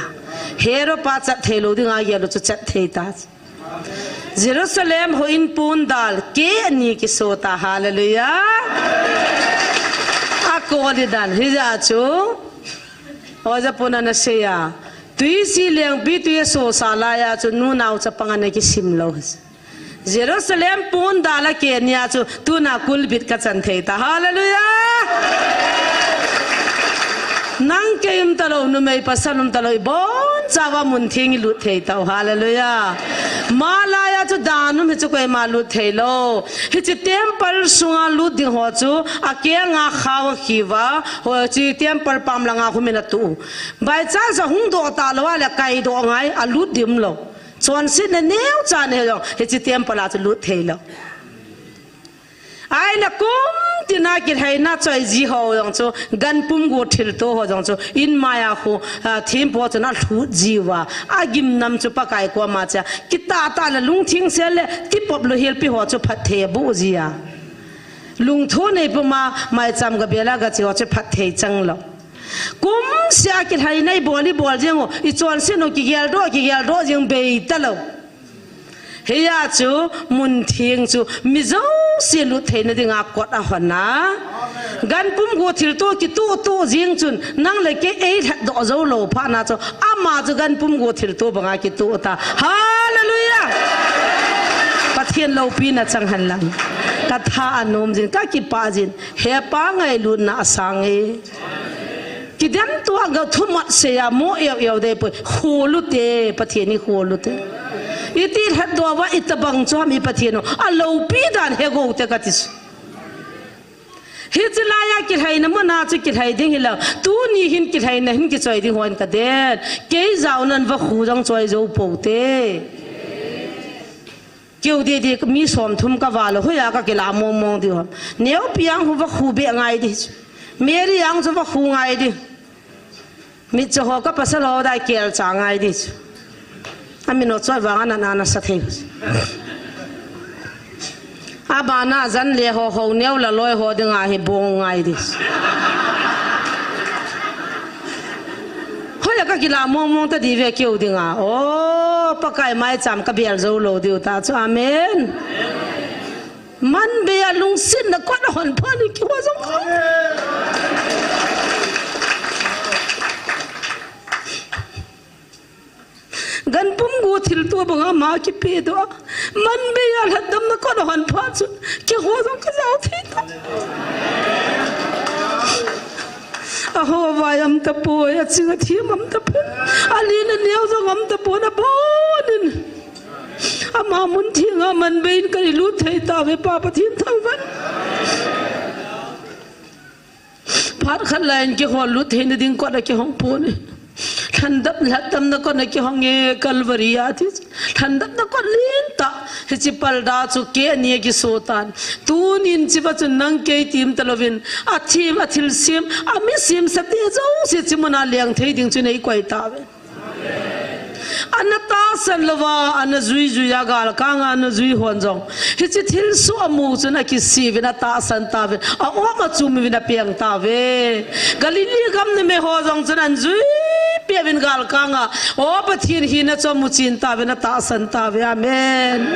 Herod pa chat thei lou dinga gel u chu chat thei ta. Jerusalem houin pondal keh ni kiso ta, hallelujah. Akoli dan, hijeh chun. Oja puna nasei a. Tui si lengpi tui asosa laiya chu nunao chapang ana kisim lou. Jerusalem pondal akeh nia chu tuna kulbit kachan thei ta. Hallelujah! Nang kei um talou, numei pasal um talou, ibonchauva mun theng ilut thei tau. Hallelujah! Malaiya chu dan um hi chu koima lut thei lou. Hiche temple sunga lut ding ho chu akenga khao akhiuva, hiche temple pam langa hung min atu. By chance ahung doh talou a le kaidoh ngai, alut ding umlou. Chonsetna neocha nei jong hiche temple a chu lut thei lou. Ahile kum tina kilhaina choi ji ho jong chu, ganpum go thilto ho jong chu, in maiya khu, ah, thempu ho chun alhut jiuva, agimnam chu Pakai koma chu, kitah tah le lungtheng sel le, tipop lou helpi ho chu phatthei aboh jia. Lungthim nei puma, maicham gabel a gache ho chu phatthei chang lou. Kumsea kilhaina ibol, ibol jeng u, ichonset u kigeldoh, kigeldoh jeng bei talou. Hia chu, mun theng chu, mi jouse lut theina dinga kot ahon a. Ganpum go thilto kitoh toh jeng chun, nang le kei eilhatdoh jou lou phat na chu, ama chu ganpum go thilto banga kitoh ta. Hallelujah! Pathen loupina chang hen lang. Katha anom jin, kakipah jin. He Pa ngailutna asang e. Kidem tua ga thumat seia mo eu eu dei poi. Khol ute, Pathen in khol ute. Iti lhatdoh uva itobang chu ham i Pathen u. Aloupi dan he go ute kati chu. Hiche laiya kilhaina muna chu kilhai ding hilou. Tuni hin kilhaina hin kichoi ding hon kaden. Kei jaonan vakhu jong choi jou pou te. Keu didi mi somthum kava lou, hoiya kakila mong mong diu ham. Neopi ang hu vakhu be ngai di. Mary ang chu vakhu ngai di. Mitcho ho kapasal ho dai kelcha ngai di chu. Amin o choi vang ana nasa thei. Abana jan le ho ho neo la loi ho dinga hi bong ngai di. Hoiya kakila mong mong ta di ve keu dinga. O, Pakai maicham kabel jou lou diu ta chu. Amen. Manbei a lungsetna kot ahon phat in kihou jong. Ganpum go thilto banga ama kipedoh a. Manbei a lhatdamna kot ahon phat chun. Kihou jong kajao thei ta. Aho vai um tapoi, aching athem um tapoi. Alen aneo jong um tapon, abonin. Ama mun thenga manbei in kalut thei tauve Pa Pathen thangvah in. Phat khat laiyin kihou lut theina ding kot a kihong pon e. Lhandam, lhatdamna kot a kihong e Calvary a ti. Lhandamna kot lentah. Hiche palda chu kei ani a kiso tan. Tunin chiva chun nang kei tim talouvin. Athem, athilsem, ami semsa te jouse hiche muna leng thei ding chu nei koi tauve. Ana tahsan louva, ana jui jui a galkanga ana jui hon jong. Hiche thilsoh amu chun akisih uvin atahsan tauvin. A-om achum uvin apeng tauve. Galilee gam numei ho jong chun ana jui peh uvin galkanga. O Pathen hina chu amu chen tauvin atahsan tauve. Amen.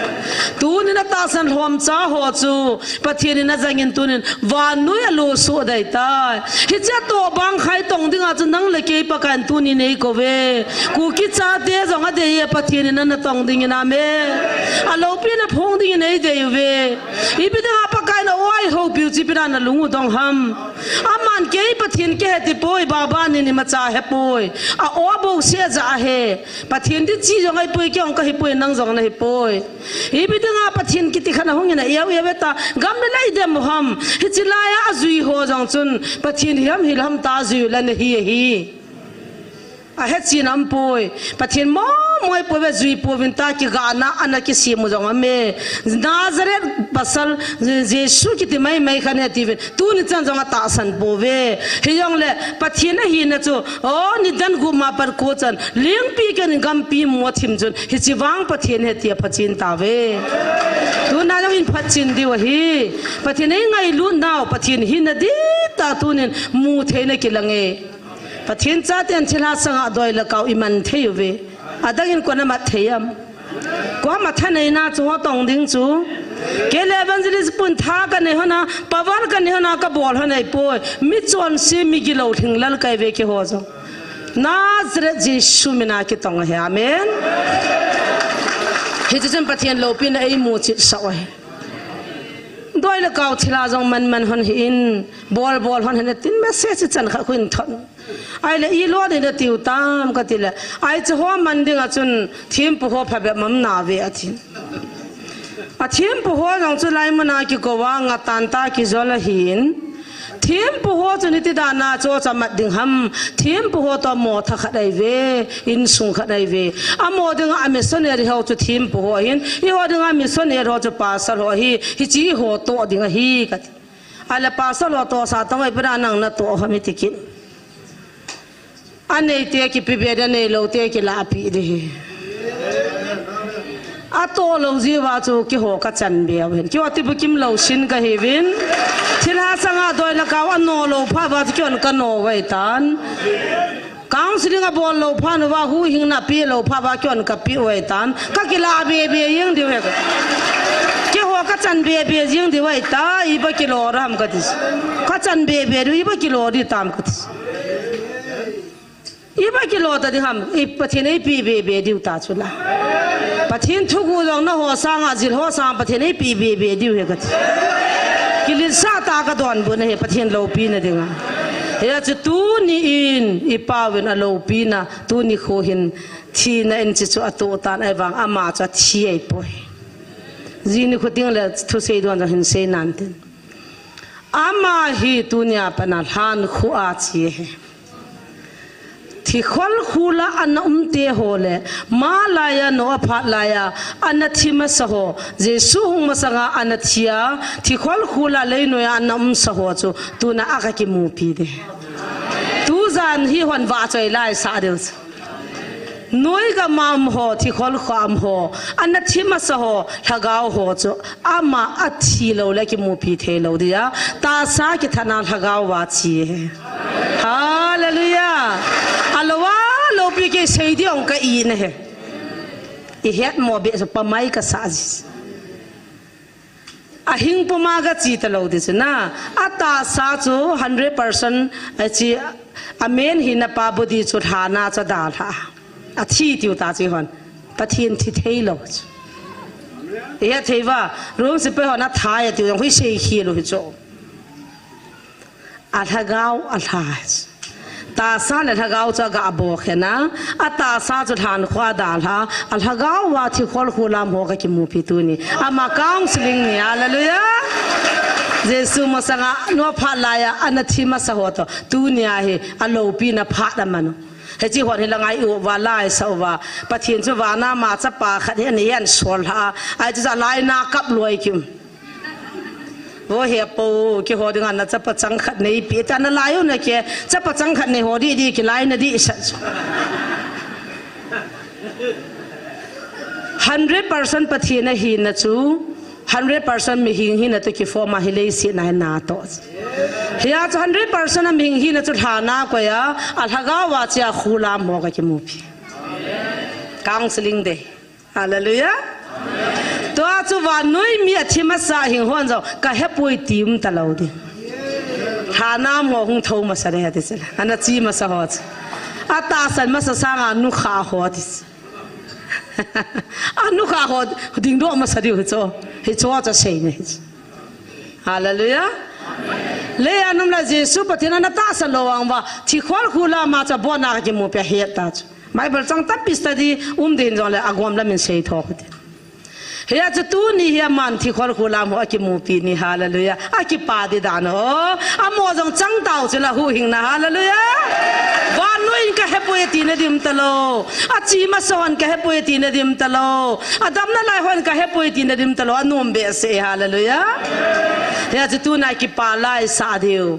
Tunin atahsan lhomcha ho chu. Pathen in ajangin tunin vannoi a lo soh dai tai. Hiche a toh bang khai tong dinga chu nang le kei Pakai in tunin eikou ve. Kuki chate jong adei e Pathen in ana tong dingin amen. Aloupina phong dingin eidei uve. Ipi dinga Pakai in a-o eihoupiu chu ipi dinga nalung u dong ham. Aman kei Pathen kahi ti poi, Baba nin imacha hepoi. A-o bou seh a ja ahe. Pathen ding chi jong ahipoi, kei jong kahipoi, nang jong nahipoi. Ipi dinga Pathen kiti khat ahungin a-eu eu e ta, gam le lei dem u ham. Hiche laiya ajui ho jong chun, Pathen hi ham hil ham ta jui u le nahi ahi. Ahe chin aumpoi. Pathen momo ahipoi ve jui pouvin ta kigahna ana kisem u jong aume. Nazareth pasal Je-, Jesu kiti maimai khat ahi tiuvin. Tuni chan jong atahsan pouve. Hijongle, Pathen ahina chu, o, nidan gup ma pat ko chan, lengpi khen gampi mo thim chun, hiche vang Pathen ahi tia phachen tauve. Tuna jong in phachen diu ahi. Pathen eingailut nau, Pathen hina dihtah tunin mu theina kilang e. Pathen chaten thilha sanga doi le kau iman thei uve. Adangin kona mat thei am. Koma thaneina chu ho tong ding chu. Kei le evangelist pun tha kanei hon a, power kanei hon a, kabol hon ahipoi. Michonse migilou lhinglel kahiuve keiho jong. Nazareth Jesu mina kitong ahi. Amen. Hiche chun Pathen loupina eimu cheh sah u ahi. Doi le kau thilha jong man man hon hih in, bol bol hon hih in, tin message chan khat khu in thot. Ahile, ilo ding natiu tam, kati le. Ahi, chu ho man ding a chun, thempu ho phabep um nauve, ati. A thempu ho jong chu lai muna kikou a, ngatan ta kijol ahin. Thempu ho chu niti dana chu cha mat ding ham. Thempu ho toh mo thakhat ahi ve, insung khat ahi ve. Amo dinga missionary ho chu thempu ho ahin, eiho dinga missionary ho chu pastor ho ahi, hiche ho toh ding ahi kati. Ahile pastor ho tohsa tong ahi pera nang natoh ham iti kit. Aneite kipe be ding, aneiloute kilahpeh ding ahi. Atoh lou jeh uva chu keiho kachan be uvin. Keiho tibukim lou sin kahiuvin. Thilha sanga doi le kau ano lou phat uva chu keihon kano uve tan. Counseling abol lou phat uva, huhhingna pe lou phat uva keihon kape uve tan. Kakilah be be jeng diu ahi. Keiho kachan be be jeng diu ahi ta, iba kilo ding ham kati. Kachan be be diu, iba kilo ding tam kati. Iba kilo ta ding ham, i Pathen in eipe be be diu ta chu la. Pathen thuguh jong nangho sanga jil ho sanga Pathen in eipe be be diu ahi kati. Kiletsah tah a kadonbut ahi Pathen loupina dinga. Hijeh chun tuni in, ipa uvin aloupina, tuni kho hin thina in hiche chu atoh tan ahivang ama chu athi ahipoi. Jing nikho teng le thusei don jong hin sei nante. Ama hi tunia pat a lhankhuh a che ahi. Thikhol khula ana umte ho le, malaiya Noah phat laiya ana thi masa ho, Jesu hung masanga ana thia, thikhol khula leinoiya ana umsa ho chu tuna a kakimupi ding. Tujan hi hon vahchoi laisah diu chu. Noi gam a um ho, thikhol khua um ho, ana thi masa ho, lhagao ho chu ama athi lou le kimupi thei lou dia, tahsa kithat na lhagao a che ahi. Hallelujah. Alou a loupi kisei ding jong ka-i nahi. Ihet mo be chu pamai kasa ji. Ahing puma gache talou ding chu na. Atahsa chu hundred percent ache, amen hina pa body chu lhana chu adalha. Athi tiu ta chu hon. Pathen thi thei lou chu. Ihet thei uva, Rome sepai hon athai atiu jong hui sei khel u hi chu. Alhagao alha. Tahsa le lhagao chu aga bokhen a, atahsa chu lhankhuh a dalha, alhagao a thikhol khula um ho kakimupi tuni. Ama counseling ni, hallelujah. Jesu masanga Noah phat laiya ana thi masa ho toh, tunia hi aloupina phat aman u. Hiche hon hi la ngai uva, laisah uva. Pathen chu vana ama chapa khat hi ana hian sol ha. Ahi chu ja lai na kap loi kim. Vo hepu, keiho dinga na chapa chang khat neipe ta nalai u na ke, chapa chang khat neiho didi kilai na di sah. Hundred percent Pathen ahina chu, hundred percent mihing hina toh kiform a hi leiset a hi natoh. Hia chu hundred percent a mihing hina chu lhana koiya, alhagao a che a khula um ho kakimupi. Counseling ding. Hallelujah. Tua chu vannoi mi athi masa hing hon jong kahepoi ti um talou ding. Lhana um ho hung thou masa ding ati chu. Ana che masa ho chu. Atahsan masa sanga anukha ho ati chu. Anukha ho dingdoh masa diu hichu. Hichu chu sei ni. Hallelujah. Leiya um la Jesu Pathen ana tahsan lou vang uva, thikhol khula ama chu abona kakimupi ahet ta chu. Bible chang tampi study um ding jongle agom lam in sei tho kati. Hia chu tuni hi aman thikhol khula um ho akimupi ni, hallelujah. Akipa ding dan o. Amo jong chang tau chu la huhhingna, hallelujah. Vannoi in kahepoi tina ding um talou. Ache masa hon kahepoi tina ding um talou. Adamna lai hon kahepoi tina ding um talou. Anom behseh, hallelujah. Hia chu tuna kipa laisah diu.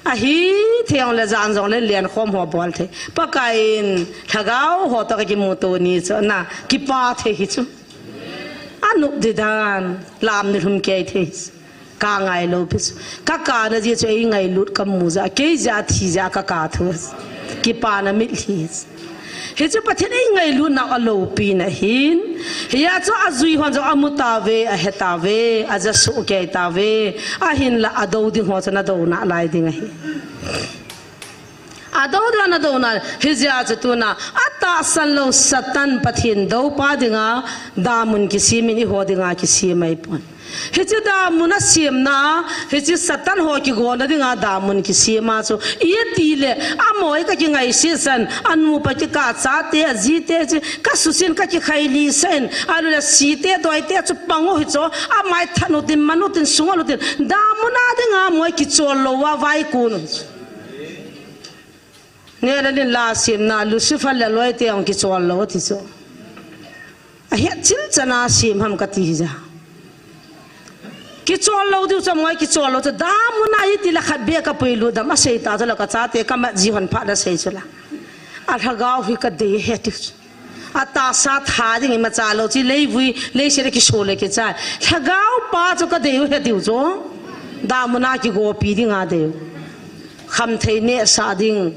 Ahi thei jongle jan jongle lenkhom ho bol thei. Pakaiyin lhagao ho toh kakimuto ni chu na kipa thei hi chu. Anop ding dan lam ni lhum kei thei. Ka ngailou pi chu. Ka kana jeh chu eingailut kamu jeh a, kei jeh a thi jeh a kaka thu. Kipana mitlhi. Hichu Pathen eingailutna aloupina ahin. Hia chu ajui hon jong amu tauve, ahe tauve, aja soh kei tauve. Ahinla adou ding ho chu nadou nalai ding ahi. Adou dan adou na, hijeh a chu tuna, atahsan lou Satan Pathen doupa dinga, damun kisem in eiho dinga kisem ahipon. Hiche damun asemna, hiche Satan ho kigona dinga damun kisem a chu, iti le, amaho hi kakingaisih san, anupa kikah chate, ajite chu, kasusen kakikhailih sah in, alou le site, doite chu pang u hichu, amai that u tin, man u tin, sung u tin, damun a dinga amaho kichol lou a vaikon u hichu. Neh le nin la semna, Lucifer le aloite hung kichol lou ti chu. Ahet chil chana sem ham kati hija. Kichol lou diu chu, amaho kichol lou chu. Damun a iti le khat beh kapuilut dam asei ta chu la, kachate kamat ji hon phat asei chu la. Alhagao hi kadei ahe tiu chu. Atahsa tha ding imacha lou chu, leivui, leiset a kiso le kichai. Lhagao pa chu kadei u ahe tiu chu. Damun a kigopi dinga dei u. Khamthei nehsah ding,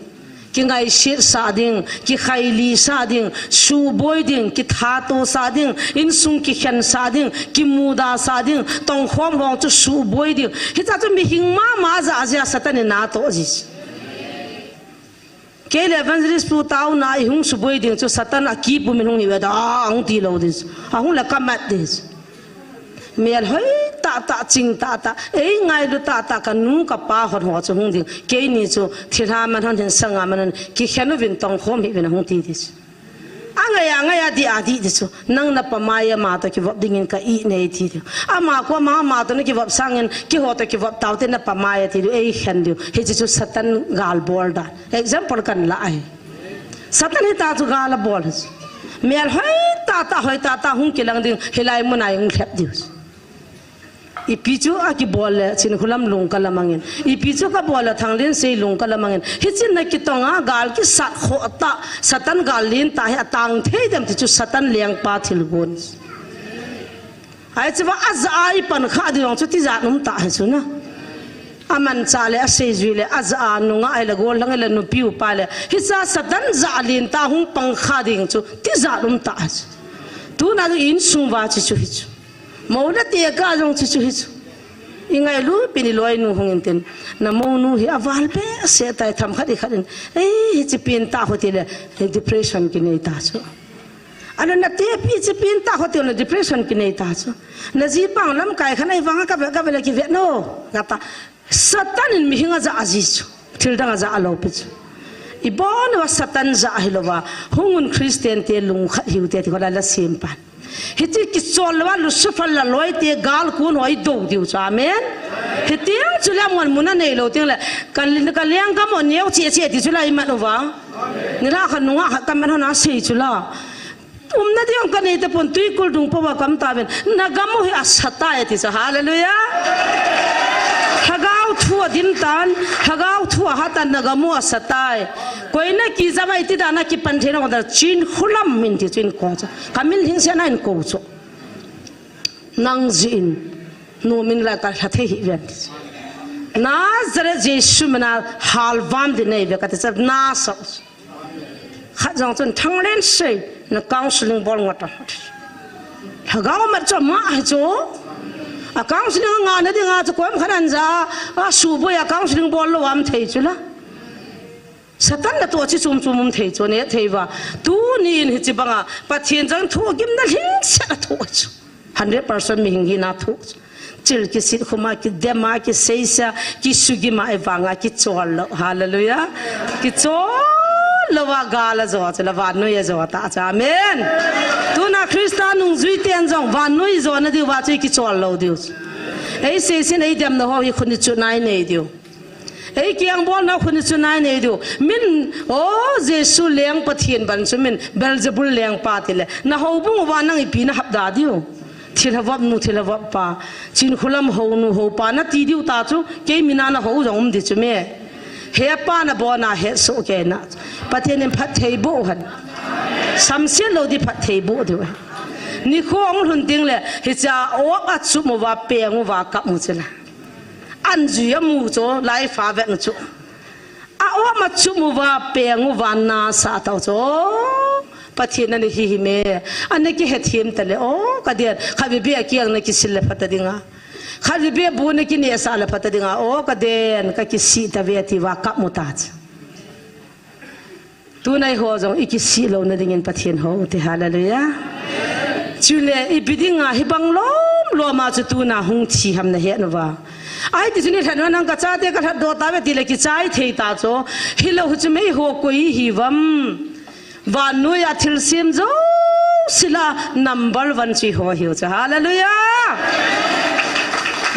kingaisih sah ding, kikhailih sah ding, suhboi ding, kithatosah ding, insung kikhensah ding, kimuda sah ding, tongkhom hong chu suhboi ding. Hicha chu mihing mama jah jeh a Satan in natoh ji. Kei le Evangelist Pu taona ihung suboi ding chu Satan akipum in hung hiuve da, ahung tilou ding chu. Ahung le kamat ding chu. Melhoi tahtah, ching tahtah, eingailu tahtah, kanu kapa hon ho chu hung ding. Keini chu thilha man hon hin sanga man hon, kikhen uvin tongkhom hih uvin ahung ti ding chu. Angai a, angai a, adih a, adih ding chu. Nang napamai a, ama toh kivop dingin ka-it nei ti ding. Ama khu ama, ama toh nakivop sangin, keiho toh kivop taute napamai a ti ding, eikhen ding. Hiche chu Satan gal bol dan. Example kahin la ahi. Satan hita chu gal abol. Melhoi tahtah, hoi tahtah hung kilang ding, hilai mun a ihung lhep diu. Ipi chu akibol le Chinkholam lung kalamangin. Ipi chu kabol le Thanglinsei lung kalamangin. Hichun nakitonga gal kisat khoh tah, Satan gal lentah hi atang thei dem ti chu Satan lengpa thilgon. Ahi chu va ajah a ipan kha ding chu tijat um tah hi chu na. Amanchah le aseijui le ajah a nungah ahile gollhang ahile nupi upa le. Hicha Satan jah lentah hung pang kha ding chu tijat um tah hi chu. Tuna chu insung uva chu chu hi chu. Mou le tekah jong chu chu hi chu. Ingailu pin iloinu hung intin. Namounu hi aval behseh tai, themkhat ikhat in. Ei, hiche pen tah hou tile, depression kinei ta chu. Ana natepi hiche pen tah hou tile, depression kinei ta chu. Najipa lamkai khat ahivanga kave, kave le kive no. Kata, Satan in mihing ajah aji chu. Thildang ajah alou pi chu. Ibon uva Satan jah hilouva. Hungun Christian te lungkhat hiu te ti kho la la sem pan. Hiti kichol louva Lucifer le aloite gal kon ho idou diu chu. Amen. Hiti chu le mun mun a neilou teng le. Kan, kan lenggam u neo che che ti chu la imat uva. Nilhah khat nungah khat kaman hon asei chu la. Umna ding kanei tapon, twikul dung pouva kaum tauvin. Nagam u hi asatai ati chu. Hallelujah. Lhagao thu adim tan, lhagao thu ahat tan, nagam u asatai. Koina kijam a iti dan a kipan thei nau dan, Chinkholam min ti chu in ko chu. Kamin lhingsetna in ko chu. Nang jeh in, nu min la kalha thei hih ven. Nazareth Jesu mina halvam ding neive kati chu nasa. Khat jong chun Thanglinsei, na counseling bol ngot a. Lhagao mat chu ama hi chu. A counseling ngahna dinga chu koima khat ahin ja, asuboi a counseling bol lou aum thei chu la. Satan natoh chi chom chom um thei chu, neh thei uva. Tuni in hiche banga Pathen jong thohgimna lhingset a thoh chu. Hundred percent mihing hina thoh chu. Chil kisit khuma, kidem a, kiseisa, kisugim a, ahivanga kichol lou. Hallelujah. Kichol louva gal ajo chu la, vannoi ajo ta chu. Amen. Tuna Christa nungjui ten jong vannoi jona diuva chu kichol lou diu chu. Eiseisin eidemna ho hi khut nichuna inei diu. Eikeng bolna khut nichuna inei diu. Min, o Jesu leng Pathen ban chu min Beelzebul lengpa tile. Na houbung uva nang ipi na hapda diu. Thilha vop nu, thilha vop pa. Chinkholam hou nu, hou pa nati diu ta chu. Kei mina na hou jong um di chu me. Hepa nabona hetsoh kei na. Pathen in phatthei boh hen. Samset lou di phatthei boh diu. Nikho hung lhun ding le, hicha op achum uva, peng uva, kap u chu la. Anjui amu chu, lai fa vet u chu. A-op ma chum uva, peng uva, nasa tau chu. Pathen ana hi hi me. Ana kihethem ta le, o, kaden. Khatvei beh a kiang na kisil le phata dinga. Khatvei beh bu na kinehsah le phata dinga. O, kaden, kakisih tave tiuva, kap u ta chu. Tuna eiho jong ikisih louna dingin Pathen hou te, hallelujah. Chule ipi dinga hibang lom lom a chu tuna hung thi ham nahet uva. Ahiti chun ilhen uva nang kachate kalhatdoh tauve tile kichai thei ta chu. Hilou chu meiho koi ihiuvem. Vannoiya thilsem jouse lah a number one chu eiho ahiu chu. Hallelujah.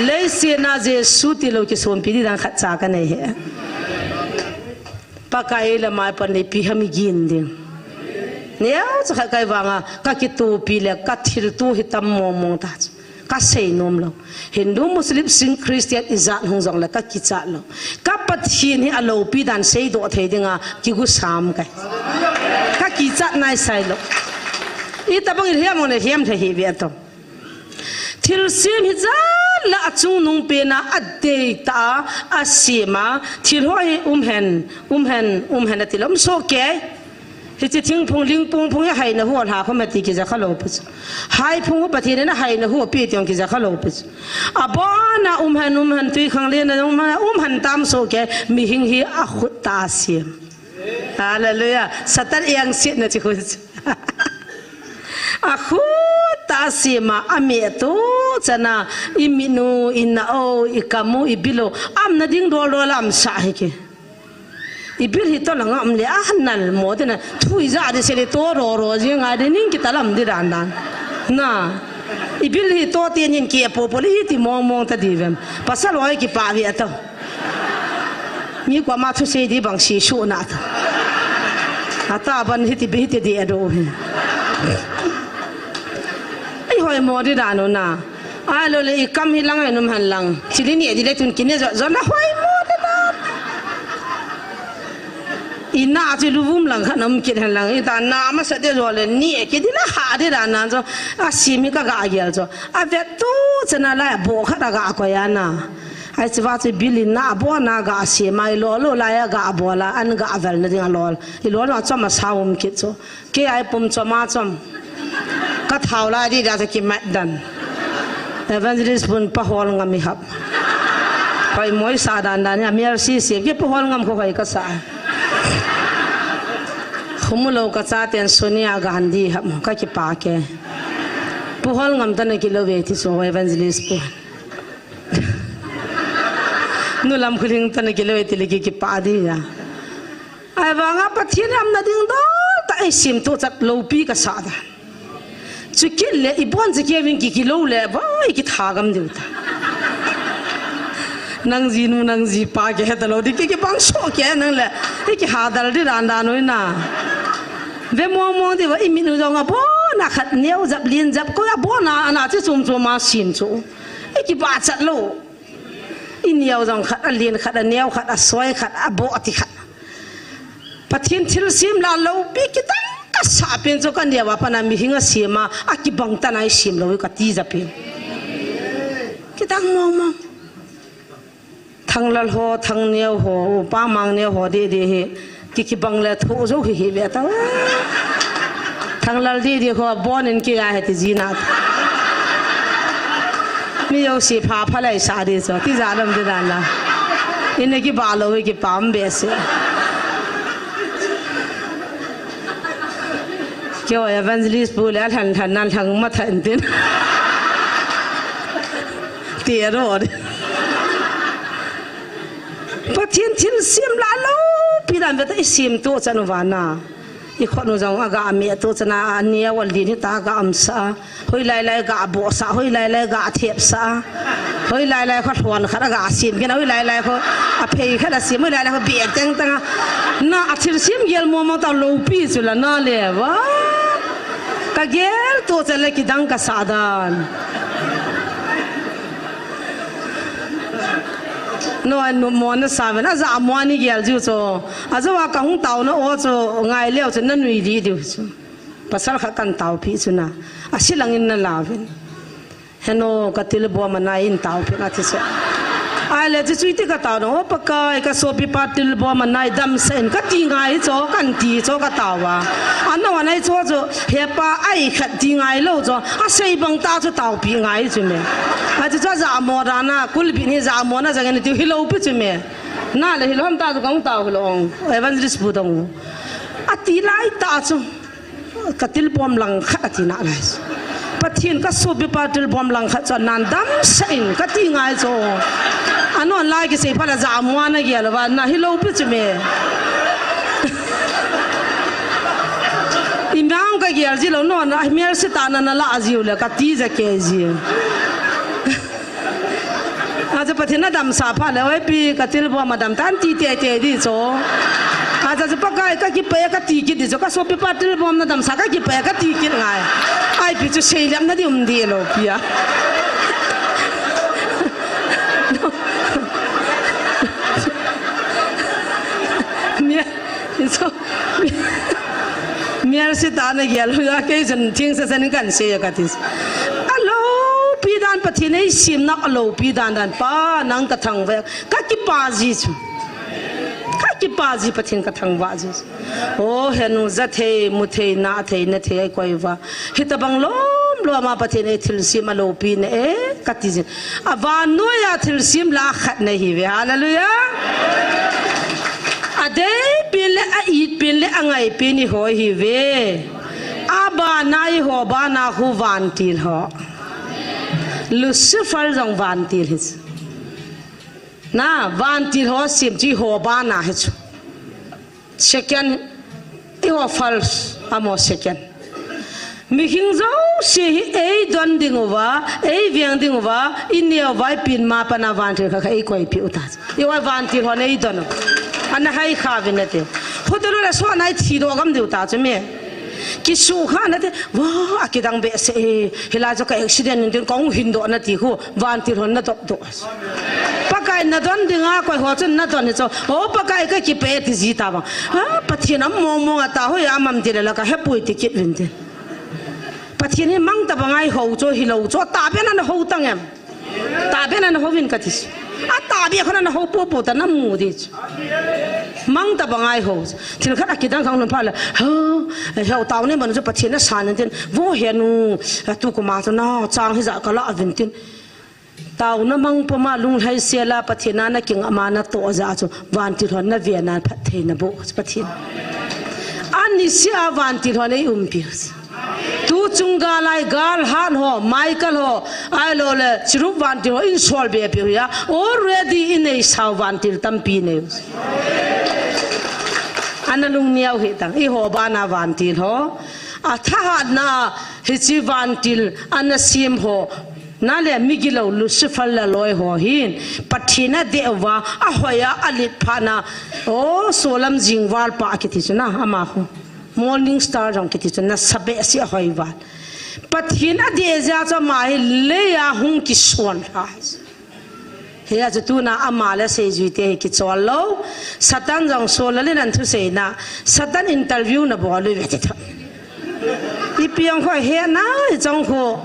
Leiset a Jesu tilou kisonpi di dan khatcha kanei e. Pakai le maipan le ipi ham igin ding. Neocha khat kai vanga kakitopi le kathilto hitam mong mong ta chu. Kasei nom lou. Hindu, Muslim, Sikh, Christian ijat hung jongle kakichat lou. Ka Pathen hi aloupi dan seidoh thei dinga kigu sam kai. Kakichat naisai lou. Itobang ilhem jongle lhem thei hih ve ato. Thilsem hijat lah a chungnung pena adeitah a, asem a, thil ho hi umhen, umhen, umhen atilou, umsoh kei. Hiche thingphung, lingphung, phung hi haina hu lha khom e ti kijakha lou pi chu. Haiphung hu Pathen in ahaina hu ape ti jong kijakha lou pi chu. Abona umhen, umhen, twikhanglen a umhen, umhen tam soh kei, mihing hi akhut tah a asem. Hallelujah. Satan engsetna chu khu chu. Akhut tah a asem a, ameh toh chan a, imit u, inah u, ikam u, ibil u, aumna ding dol dol a aumsah hi kei. Ibil hi toh langa um le anal mo te na, thu ija di se le toh ro ro jing a di ning kitalou di dan dan. Na. Ibil hi toh te nin kei popo le iti mong mong ta di vem. Pasal ho kipah ve ato. Mi koima thusei di bang seisu na ta. Atah ban hiti be hiti di ado hi. Ei hoimo di dan u na. Ahilou le ikam hi lang a um hen lang. Chili ni di le tun kine jo, jo na hoimo di dan. Inah chu luvum lang khat um kit hen lang. Ita na masa di jo le ni kiti na ha di dan na jo. Asem hi kaga gel jo. Avet toh chan a lai boh khat aga koi a na. Ahiche va chu ibil in na boh na ga sem a, ilol lou lai a ga bol a, an ga vel na ding alol. Ilol lou a chom a sa um kit chu. Kei a ipum chom a chom. Ka thao lai di da chu kimat dan. Evangelist pun pa hol ngam i hap. Hoi moi sa dan dan a mial si si. Kei pa hol ngam kho hoi ka sa. Khumulou ka chaten Sonia ga han di hap. Ka kipa kei. Pa hol ngam ta na kilou ve ti so evangelist pun. Nu lam khuling ta na kilou ve ti le ki kipa di ya. Ahivanga Pathen aumna ding dol tah a isim toh chat lou pi ka sa da. Chukit le ibon je kei vin ki kilou le vai kitha gam diu ta. Nang jinu nang jipa kihe talou di ki kibang soh kei nang le. Iki hadal di dan dan noi na. Ve mong mong di va imit u jong abon a khat neo jap lin jap ko abon a ana chi chum chum a sim chu. Iki ba chat lou. Ineo jong khat, alen khat, aneo khat, asoi khat, aboh ti khat. Pathen thilsem la lou pi kitang ka sa pen chu ka neo a pat a mihing asem a, akibang tan a isim lou ka ti ja pen. Kitang mong mong. Thanglal ho, Thangneo ho, upa Mangneo ho di di hi. Ki, kibang le thoh jou hi hi ve ta. Thanglal di di ho bon in ki a he ti ji na. Mi jouse pha pha lai sa di so. Ti ja lam di dan la. Ine kiba lou hi kipah be se. Kei evangelist pu le lhan lhan nan lhang ma than tin. Ti ro di. Pathen thilsem la lou pi dan ve ta isim toh chan u vana. I khut u jong aga me toh chan a, aneo alen hi ta ga am sa. Hoi lai lai ga boh sa, hoi lai lai ga thep sa. Hoi lai lai kho lhon khat ga sim kei na, hoi lai lai kho aphei khat asim, hoi lai lai kho be teng teng a. Na athilsem gel mong mong ta lou pi chu la na le va. Ka gel toh chan le kidang ka sa dan. No, an no mo na sa ve na ja mo ni gel ju cho. Ajo wa ka hung tao na o cho ngai leo cho na nui di diu cho. Pasal khat kan tao pi chu na. Asi lang in na la ve. Heno ka tilbom anai in tao pi na ti so. Ai le chu chu iti ka tao na o Pakai ka sopi pa tilbom anai dam sa in ka ti ngai cho kan ti cho ka tao wa. Ano anai cho cho he pa ai khat ti ngai lou cho. Asei bang ta chu tao pi ngai chu me. A chu cha ja mo da na kulbi ni ja mo na ja ngen ti hi lou pi chu me. Na le hi lou ham ta chu kong tao hi lou. Evangelist bu dong. A Ti lai ta chu. Ka tilbom lang khat ati na lai. Pathen ka sopipa tilbom lang khat chu nan damsah in kati ngai chu. Anon lai kisei phat le ja amu ana gel uva na hilou pi chu me. Imang ka gel ji lou non a mial si ta na na la ji u le kati ja ke ji. Aja Pathen na damsah phat le, oi pi, ka tilbom a dam tan ti te te di chu. Aja chu Pakai ka kipah kati kit di chu, ka sopipa tilbom na damsah ka kipah kati kit ngai. Ai pi chu sei lem na di um di lou pi a. Mia, so, mial si ta na gel u a kei chun thing sa sa ning kan sei a kati. Alopi dan Pathen ei simna alopi dan dan pa nang ka thangvah. Ka kipah ji chu. Ka kipah ji Pathen ka thangvah ji chu. O henu ja thei, mu thei, na thei, na thei ei koi uva. Hitabang lom lom a Pathen ei thilsim alopi na e kati ji. A vannoi a thilsim la khat na hi ve. Hallelujah. A dei pen le, a it pen le, a ngai pen i ho hi ve. A bana i ho bana khu vantil ho. Lucifer jong vantil hi. Na, vantil ho sim chu i ho bana hi chu. Second, i ho first, amo second. Mihem jouse hi ei don ding uva, ei veng ding uva, i neo vai pin ma pana vantil kha kha ei koi pi u ta. I ho vantil ho nei don u. Ana hai kha vin ate. Hotel le so anai thi do gam diu ta chu me. Kisu kha na te, wa, a kidang behseh e, hilai chu ka accident in tin kong hin do na ti khu, vantil hon na dop do. Pakai na don ding a, koi ho chun na don hi chu, o Pakai ka kipah ti ji ta bang. Ha, Pathen a mong mong a ta ho ya mam ti le la ka hepui ti kit vin tin. Pathen hi mang ta bang ai ho chu, hilou chu, ta be na na ho tang em. Ta be na na ho vin kati. A ta be khona na ho po po ta na mu di. Mang ta bang ai ho. Thil khat a kidang khang lum pha le. Ho, ho tau ne ban chu Pathen na san tin. Vo he nu. A tu ko ma chu na chang hi ja ka la vin tin. Tau na mang po ma lung lai se la Pathen na na king ama na to ja chu. Vantil hon na ve na phat thei na bo Pathen. Ani si a vantil hon ei um pi. Tu chunga lai gal han ho, Michael ho, ai lo le, chirup vantil ho, in sol be pi ya. Already in ei sau vantil tampi nei. Ana lung niau hi tang, i ho bana vantil ho. A thahat na, hi chi vantil, ana sim ho. Na le migilou Lucifer le loi ho hin. Pathen a deuva, a hoiya, a lit pha na. O, solam jingval pa kiti chu na, ama ho. Morning Star jong kiti chu nasa behseh a hoi val. Pathen a dei jeh a chu ama hi leiya hung kison lha. Hia chu tuna ama le seijui te hi kichol lou. Satan jong sol le nan thuseina. Satan interview na bol u ve ti tho. Ipi ang kho he na i chong kho.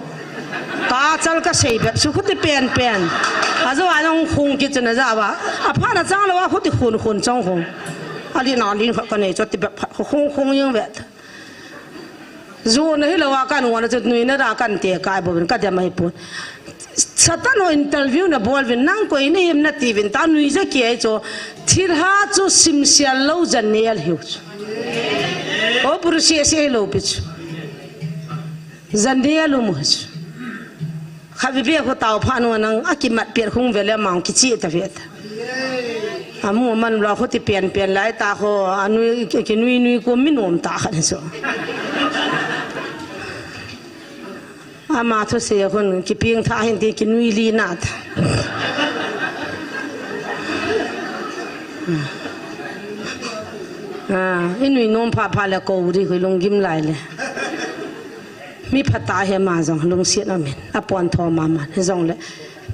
Ka chal ka sei bep chu khuti pen pen. Ajo a jong khung kit chu na ja ba. Apha na chang lou a khuti khun khun chong khung. Ali na lin kha ka nei chu ti bep khung khung jing ve. Ju na hi lou a kan ngona chu nui na da kan te kai bo bin ka dem ahi pon. Satan ho interview na bol vin nang koi na him na ti vin ta nui ja ki ai chu thilha chu simsial lou jan ne al hiu chu. O puru si si lou pi chu. Jan ne al um chu. Kha vi ve ho tau pha nu nang a kimat piat khung ve le mang kichi ta ve ta. Amu man lo kho ti pian pian lai ta kho, anui ki, kinui nui ko min um ta khan so. Ama those khun kiping tha hin ti kinui li na ta. Ah, inui nom pha pha le ko ri hui lung gim lai le. Mi phatah hi ama jong lungset amin, apontho mama, hijongle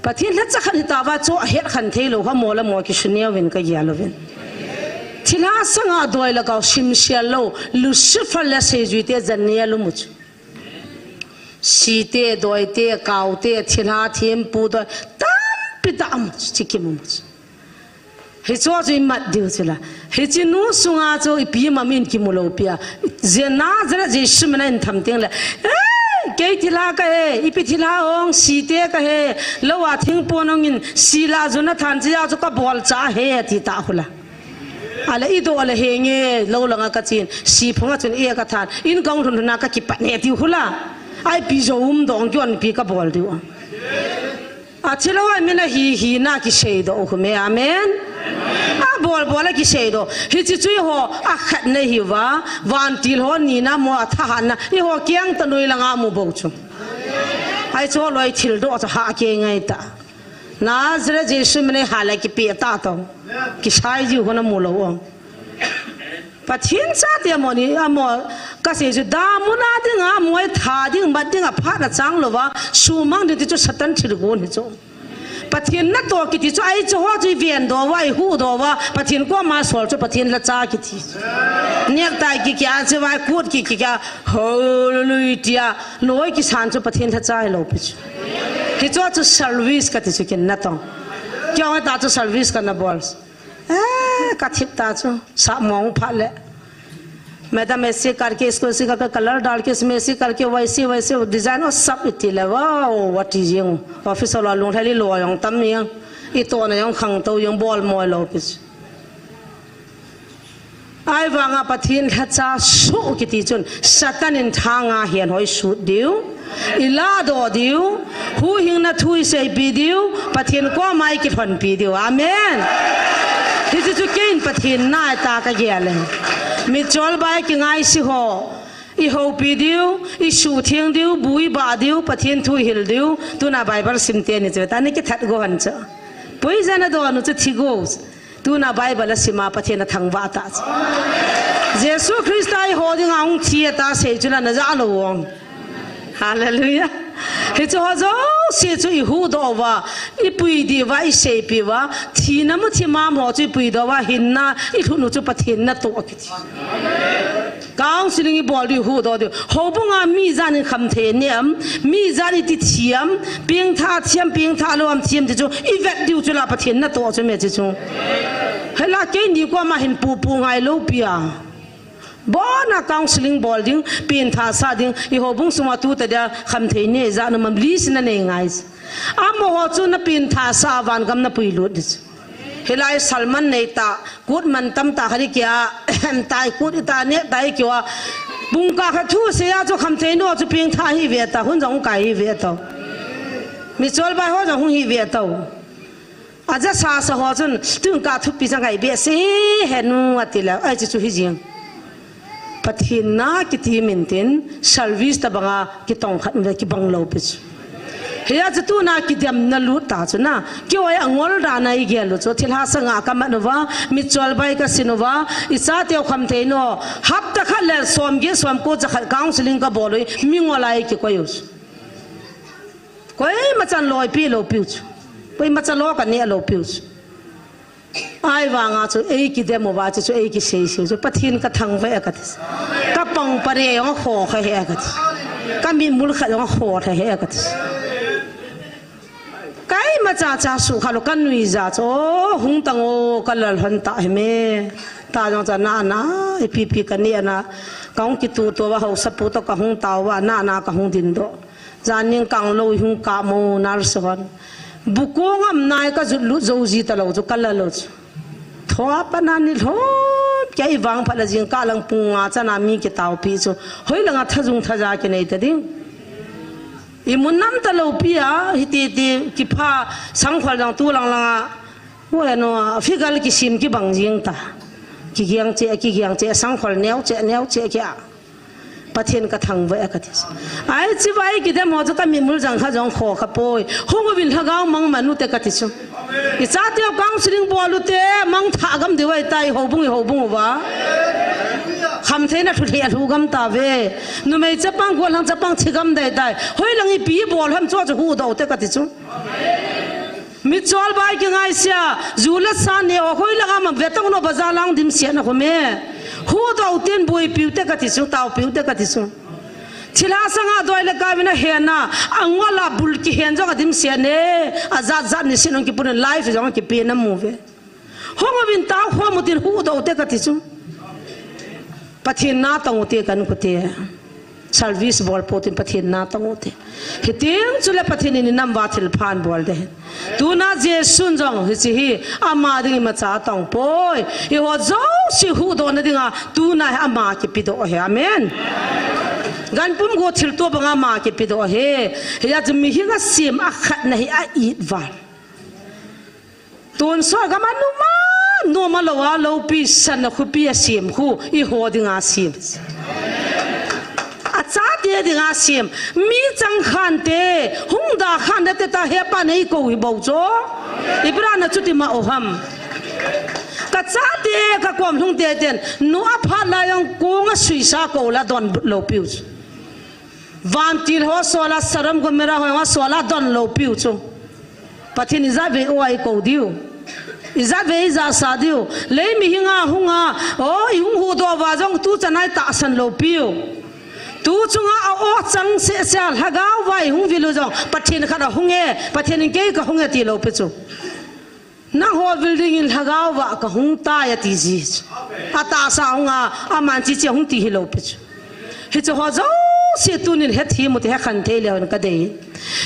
Pathen lhacha khat hitauva chu ahet khan theilou, hamo le mo kisuneo vin kagel uvin. Thilha sanga doi le gou simsial lou, Lucifer le seijuite jan neo lou mu chu. Site, doite, kaute, thilha thempu doi, tampi tah amu chu, chi kimu mu chu. Hichu chu imat diu chu la. Hiche nu sunga chu ipi mamin kimu lou pia. Je Nazareth Jesu mina in tham teng le. "Ei, kei thilha kahi, ipi thilha ong site kahi. Lou a thingpon ong in sila juna than chia chu kabol cha ahi," ati ta hula. Ale i do ale henge, lo langa ka chen, si phunga chun e ka than, in kong thun thuna ka kipat ne tiu hula. Ai pi zo um dong kion pi ka bol diu. A thilo ai mina hi hi na ki sei do khu me, amen. A bol bol a ki sei do. Hi chi chui ho a khat nei hi va, van til ho ni na mo a tha ha na, i ho kiang ta nui langa mu bo chu. Ai cho loi thil do cha ha ke ngai ta. Nazareth Jesu mina hala ki pi ta to. Ki sai ji ho na mu lo ong. Pathen chate amoni, amo, ka sei chu damun a dinga, moi tha ding, mat dinga, phat a chang lova, sumang ding ti chu Satan thilgon hi chu. Pathen natoh kiti chu, ai chu ho chu i ven dova, i hu dova, Pathen koma sol chu Pathen lhacha kiti. Necktie ki kia, chu vai coat ki, ki kia, hallelujah tia, loi kisan chu Pathen lhacha hi lo pi chu. Hi chu chu service kati chu kin natoh. Kio ta chu service kana bol. Eh, ka thip ta chu, sa mong phat le. Madam, ऐसे करके, इसको ऐसे करके, कलर डाल के, इसमें ऐसे करके, वैसे, वैसे डिजाइन, वो सब इतने ले, वाह, what is you? ऑफिस वाला लोग है, लो आयों, तम नहीं, ये तो नहीं, खांग तो, ये ball mall office. Ahivanga Pathen lhacha su kiti chun, Satan in thanga hian hoi sut diu, i la do diu, huhhingna thu i seipi diu, Pathen koma i kilhonpi diu. Amen. Hichu chu keiin Pathen na ta ka gel e. Mitchol bai kingai si ho, i hopi diu, i su thing diu, bu i ba diu, Pathen thu i hil diu, tuna Bible sim te ni chu ta ni kithat go han cha. Pui jana do nu chu thi go. Tuna Bible a sima Pathen a thangvah ta. Jesu Krista i ho dinga hung thi ta sei chu la na ja lo ong. Hallelujah. Hi chu ho jouse chu i hu do va, i pui di va, i seipi va, thina mu thi mam ho chu i pui do va, hinna i lhunu chu Pathen natoh kiti. Counseling i bol diu hu do diu. Houbunga mi jan in kham thei ne am, mi jan i ti thiam, pieng tha thiam, pieng tha lo am thiam ti chu, i vet diu chu la Pathen natoh chu me ti chu. Hela keini koma hin pu pu ngai lo pia. Bona counseling bol ding, pieng tha sa ding, i houbung sunga tu ta dia kham thei ne ja na mam li sin na nei ngai. Amaho chu na pieng tha sa van gam na pui lut di chu. Hilai Salman nei ta, kut man tam ta khari kia, tai kut i ta ne tai kiwa. Bung ka kha thu se ya chu kham thei no chu pieng tha hi ve ta, hun jong kai hi ve ta. Mitchol bai ho jong hung hi ve ta. Aja sa sa ho chun, tun ka thupi sa ngai be se he nu ati la, ai chu chu hi jing. Pathen na kiti min tin, service ta banga kitong khat ve kibang lo pi chu. Hia chu tuna kidem na lut ta chu na, kio ai angol da na i gel lo chu, thilha sanga ka man uva, mitchol bai ka sin uva, i cha teu kham thei no, hapta khat le som ge som ko cha khat counseling ka bol ui, mi ngol ai ki koi u chu. Koima chan loi pi lo piu chu. Koima cha lo ka ne lo piu chu. Ahivanga chu ei kidem uva chu, chu ei kisei sei chu Pathen ka thangvah e ka ti. Ka pang pare jong kho kha he ka ti. Ka mi mul kha jong kho kha he ka ti. Koima cha cha su kha lo ka nui ja chu, o, hung tang o, ka lal hon ta hi me. Ta jong cha na na, i pi pi ka ni ana. Ka hung kitu to va hausa pu to ka hung ta va na na ka hung din do. Janin kang lo hung ka mo nurse hon. Bukong am nai ka jut lut jo ji ta lo chu ka la lo chu. Thua pa na ni lhom kei vang pha la jing ka lang pung nga cha na mi ki tau pi chu. Hoi langa tha jung tha ja ki nei ta ding. I mun nam ta lo pi a, hi ti ti ki pha sang khol jang tu lang langa. Wo no, figal ki sim ki bang jing ta. Ki giang che, ki giang che, sang khol neo che, neo che ki a. Pathen ka thangvah e ka ti. Ai, chi vai kidem ho chu ka mi mul jang kha jong kho kha poi. Hung uvin lhagao mang man u te ka ti chu. I cha teu counseling bol u te, mang tha gam diu ai tai, houbung i houbung uva. Kham theina thu thei a lhu gam ta ve. Numei chapang, gual hang chapang thi gam dai tai. Hoi lang i pi bol ham chu chu hu do te ka ti chu. Mitchol bai ki ngai sia, ju la sa ne o, hoi langa mam ve tong no, bazar lang dim sia na khome. Hu do ten bui piu te ka ti chu, tau piu te ka ti chu. Thilha sanga doi le ka vina he na, angol a bul ki hen jong a dim sia ne, a jat jat ni sin ong ki pun life jong ki pe na mu ve. Hong uvin tau kho mu tin hu do te ka ti chu. Pathen na tong u te kan ku te. Service bol pouvin Pathen na tong ute. Hitiang chule Pathen in inam uva thilpha abol ding ahi. Tuna Jesun jong hiche hi ama ding imacha atong poi. Eiho jouse huhdohna dinga tuna hi ama kipedoh ahi. Amen. Ganpum go thilto banga ama kipedoh ahi. Hijeh chun mihem asem akhatna hi a-it val. Tonsot gam a numa, numa lou a loupi sana khopi asem khu, eiho dinga asem. Achate dinga asem. Mi chang khante, hung da khante ta hepa nei kou hi bou chu. Ipi dinga chuti ma o ham. Kachate kakom lhung teten, nu aphat lai jong kong asuisa kou la don lou piu chu. Vantil ho sola Sodom Gomorrah ho jong asola don lou piu chu. Pathen ijat vei o a ikou diu. Ijat vei ijat sa diu. Lei mihem a hung a, o, ihung huhdoh uva jong tuchan a itahsan lou piu. Tuchunga a o chang seh seh a lhagao uva ihung vil u jong. Pathen khat ahung e, Pathen in kei kahung e ti lou pi chu. Nangho vil dingin lhagao uva kahung tai ati ji chu. Atahsa hung a, aman chichi hung ti hilou pi chu. Hiche ho jouse tunin hethem u te hekhen thei leu hen kadei.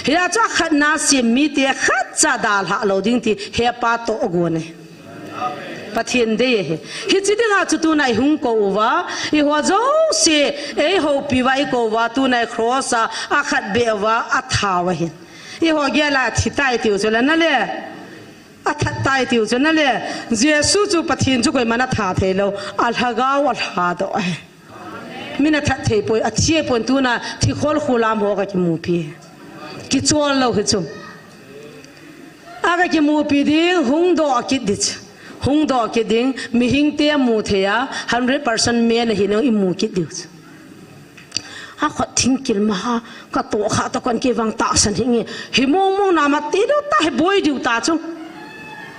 Hia chu akhatna asem mite khatcha dalha lou ding ti hepa toh gon e. Pathen dei ahi. Hiche dinga chu tuna ihung kou uva, eiho jouse, eihoupi uva ikou uva, tuna i cross a, akhat beh uva, athat u ahi. Eiho gel a thi tai tiu chu la na le. Athat tai tiu chu na le. Jesu chu Pathen chu koiman athat thei lou. Alhagao alhadoh ahi. Min athat thei poi, athi poi tuna thikhol khulam ho kakimupi. Kichol lou hi chu. Akakimupi ding, hung doh kit ding chu. Hung doh kit ding, mihemte amu thei a, hundred percent man ahi nung imu kit diu chu. Akhut thingkil ma ha, katoh kha toh kon kei vang tahsan hi nge. Hi mong mong na ma ti diu ta, hi boi diu ta chu.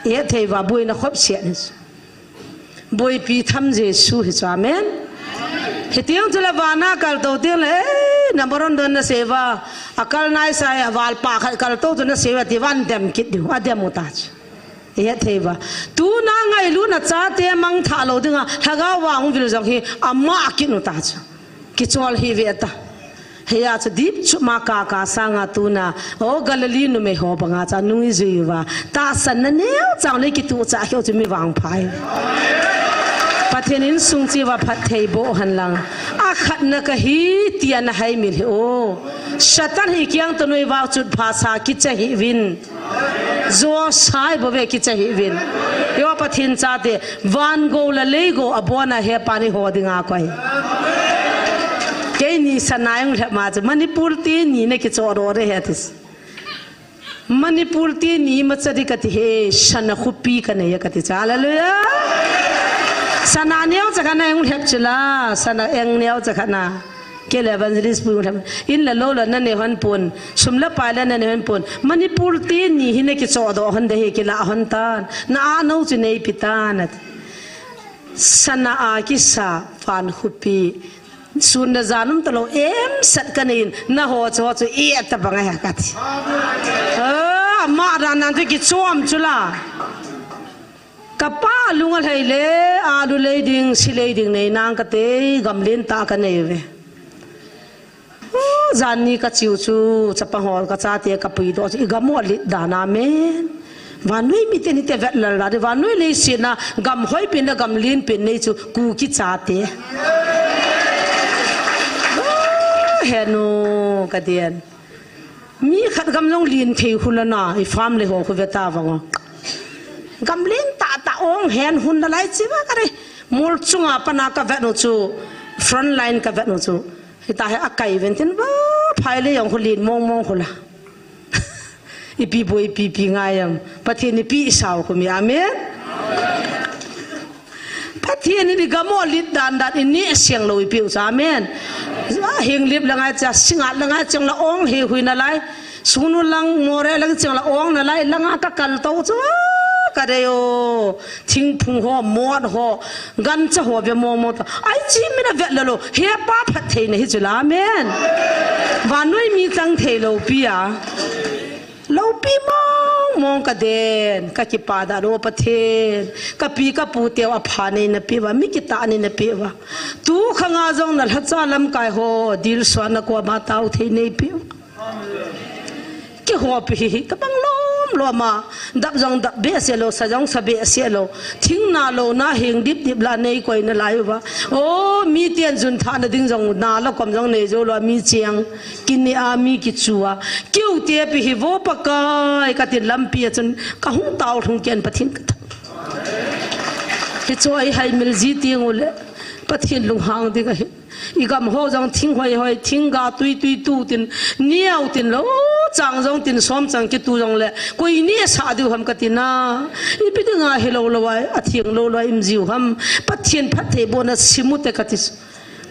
Ithei uva boina khop sia ni chu. Boipi tham Jesu hi chu, amen. Hitiang chule vana kaltou tiang le, eh, na boron don na seva. Akal nai sai, aval pa khat kaltou chu na seva ti van dem kit diu, adem u ta chu. Ithei uva. Tuna ngailutna chate mangthah lou dinga, lhagao uva hung vil jong hi, ama kinu ta chu. Kichol hi ve ta. Hia chu dip chu ma kaka sanga tuna, o Galilee numei ho banga cha nung ijui uva. Tahsanna neocha nei kituh cha kheu chu mi vangpha hi. Pathen insung cheh uva phatthei boh hen lang. Akhatna kahi tia na haimil hih o. Satan hi kiang to noi vah chut pha sa kicha hih uvin. Jo sai bou ve kicha hih uvin. Eiho Pathen chate, van gou le lei gou abona hepa eiho dinga koi. Keini sana eng lhep ma chu Manipur te ni na kichoh doh de he ati. Manipur te ni imacha di kati he, sana khopi kanei a kati chu. Hallelujah. Sana neocha kana eng lhep chu la, sana eng neocha kana. Kei le evangelist pu tham. In le lou le nanei hon pon. Sum le pai le nanei hon pon. Manipur te ni hi na kichoh doh hon de hi kila hon tan. Na a nou chu neipi tan ati. Sana a kisa van khopi. Sun le jan um talou em sat kanei in. Naho chu ho chu i ata bang a he kati. Ah, ama dan nan chu kichom chu la. Kapa lung alhai le, alu lei ding, si lei ding nei nang kate, gam lentah kanei uve. Oh, jan ni kachiu chu, chapang ho kachate kapuidoh chu, igam u alet dan a men. Vannoi miten hiti vet lel dan, vannoi leiset a, gam hoipen le gam lenpen nei chu, Kuki chate. Oh, henu, kati en. Mi khat gam jong len thei khu la na, i farm le ho khu ve ta vang o. Gam lentah tah ong hen hun nalai chi va kare. Mol chunga pat a kavet u chu, front line kavet u chu. Hita hi akai ven tin va, phai le jong khu len mong mong khu la. Ipi boi, ipi, ipi ngai am. Pathen in ipi isao khu mi. Amen. Pathen in igam u alet dan dan in neh seng lou ipi u chu. Amen. Hinglep le ngai cha, Singngat le ngai cheng la ong hi hui nalai. Sugnu lang, Moreh lang cheng la ong nalai. Langa kakal tou chu. Kadei o. Thingphung ho, mot ho. Gancha ho ve mong mong ta. Ai chi mi na vet le lou. Hepa phattheina hi chu la. Amen. Vannoi mi chang thei lou pi a. Lou pi mong mong ka den, ka kipa dan o Pathen. Ka pi ka pu teu apha nei na peuva, mi kitah nei na peuva. Tu khanga jong na lhacha lamkai ho, dilsuan na koma tao thei nei peuva. Kihopi hi, hi, tabang lom lom a. Dap jong dap behseh lou, sa jong sa behseh lou. Thing na lou na hing dip dip la nei koi na lai uva. O, mi ten jun tha na ding jong na la kom jong nei jou lou, mi chiang. Kini a mi kichu a. Kiu te pi hi vo Pakai, ka tin lampi a chun ka hung tao lhung ken Pathen ka thang. Hi chu a i hai mil ji ti ngu le. Pathen lunghang ding ahi. I gam ho jong thing hoi hoi, thing ga tui tui tu tin, niau tin lou, chang jong tin, som chang kitu jong le, koi ni sa diu ham ka tin a. Ipi dinga hi lou lou ai, a thing lou lou ai, im jiu ham. Pathen phattheibohna simu te ka ti.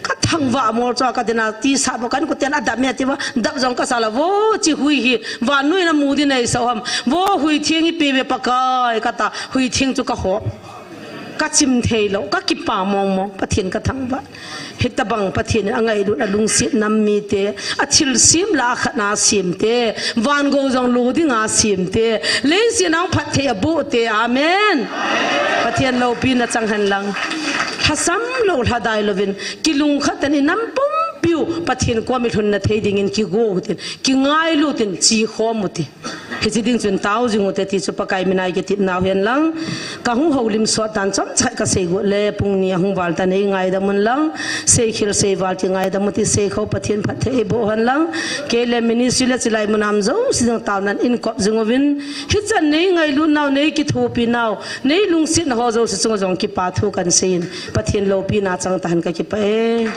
Ka thangvah mol chu ka tin a, ti sa bo kan ko ten a dap me ti va, dap jong ka sa la vo chi hui hi, vannoi na mu di nei sa ham. Vo hui thing ipi ve Pakai ka ta, hui thing chu ka ho. Ka chim thei lou, ka kipa mong mong, Pathen ka thangvah. Hitabang Pathen in a ngailut a lungset nam mite, a thilsem la a khat na sem te, van go jong lo dinga sem te, leiset a phatthei a boh te. Amen. Pathen loupina chang hen lang. Lhasam lou, lhadai louvin, kilungkhat in i nam pumpiu Pathen kom i lhunna thei dingin kigo u tin, kingailu tin, chi khom u tin. Hichi ding chun tao jing u te ti chu Pakai mina i kitep nau hen lang. Ka hung houlim sot tan chomcha ka sei got le, pung ni a hung val ta nei ngaidam un lang. Sei khel sei val ti ngaidam u ti, sei kho Pathen phatthei boh hen lang. Kei le ministry le chilai mun a um jouse jong taonan in kop jing uvin. Hichan nei ngailut nau, nei kithopi nau, nei lungsetna ho jouse chunga jong kipa thu kan sei in. Pathen loupina chang ta hen, ka kipah e.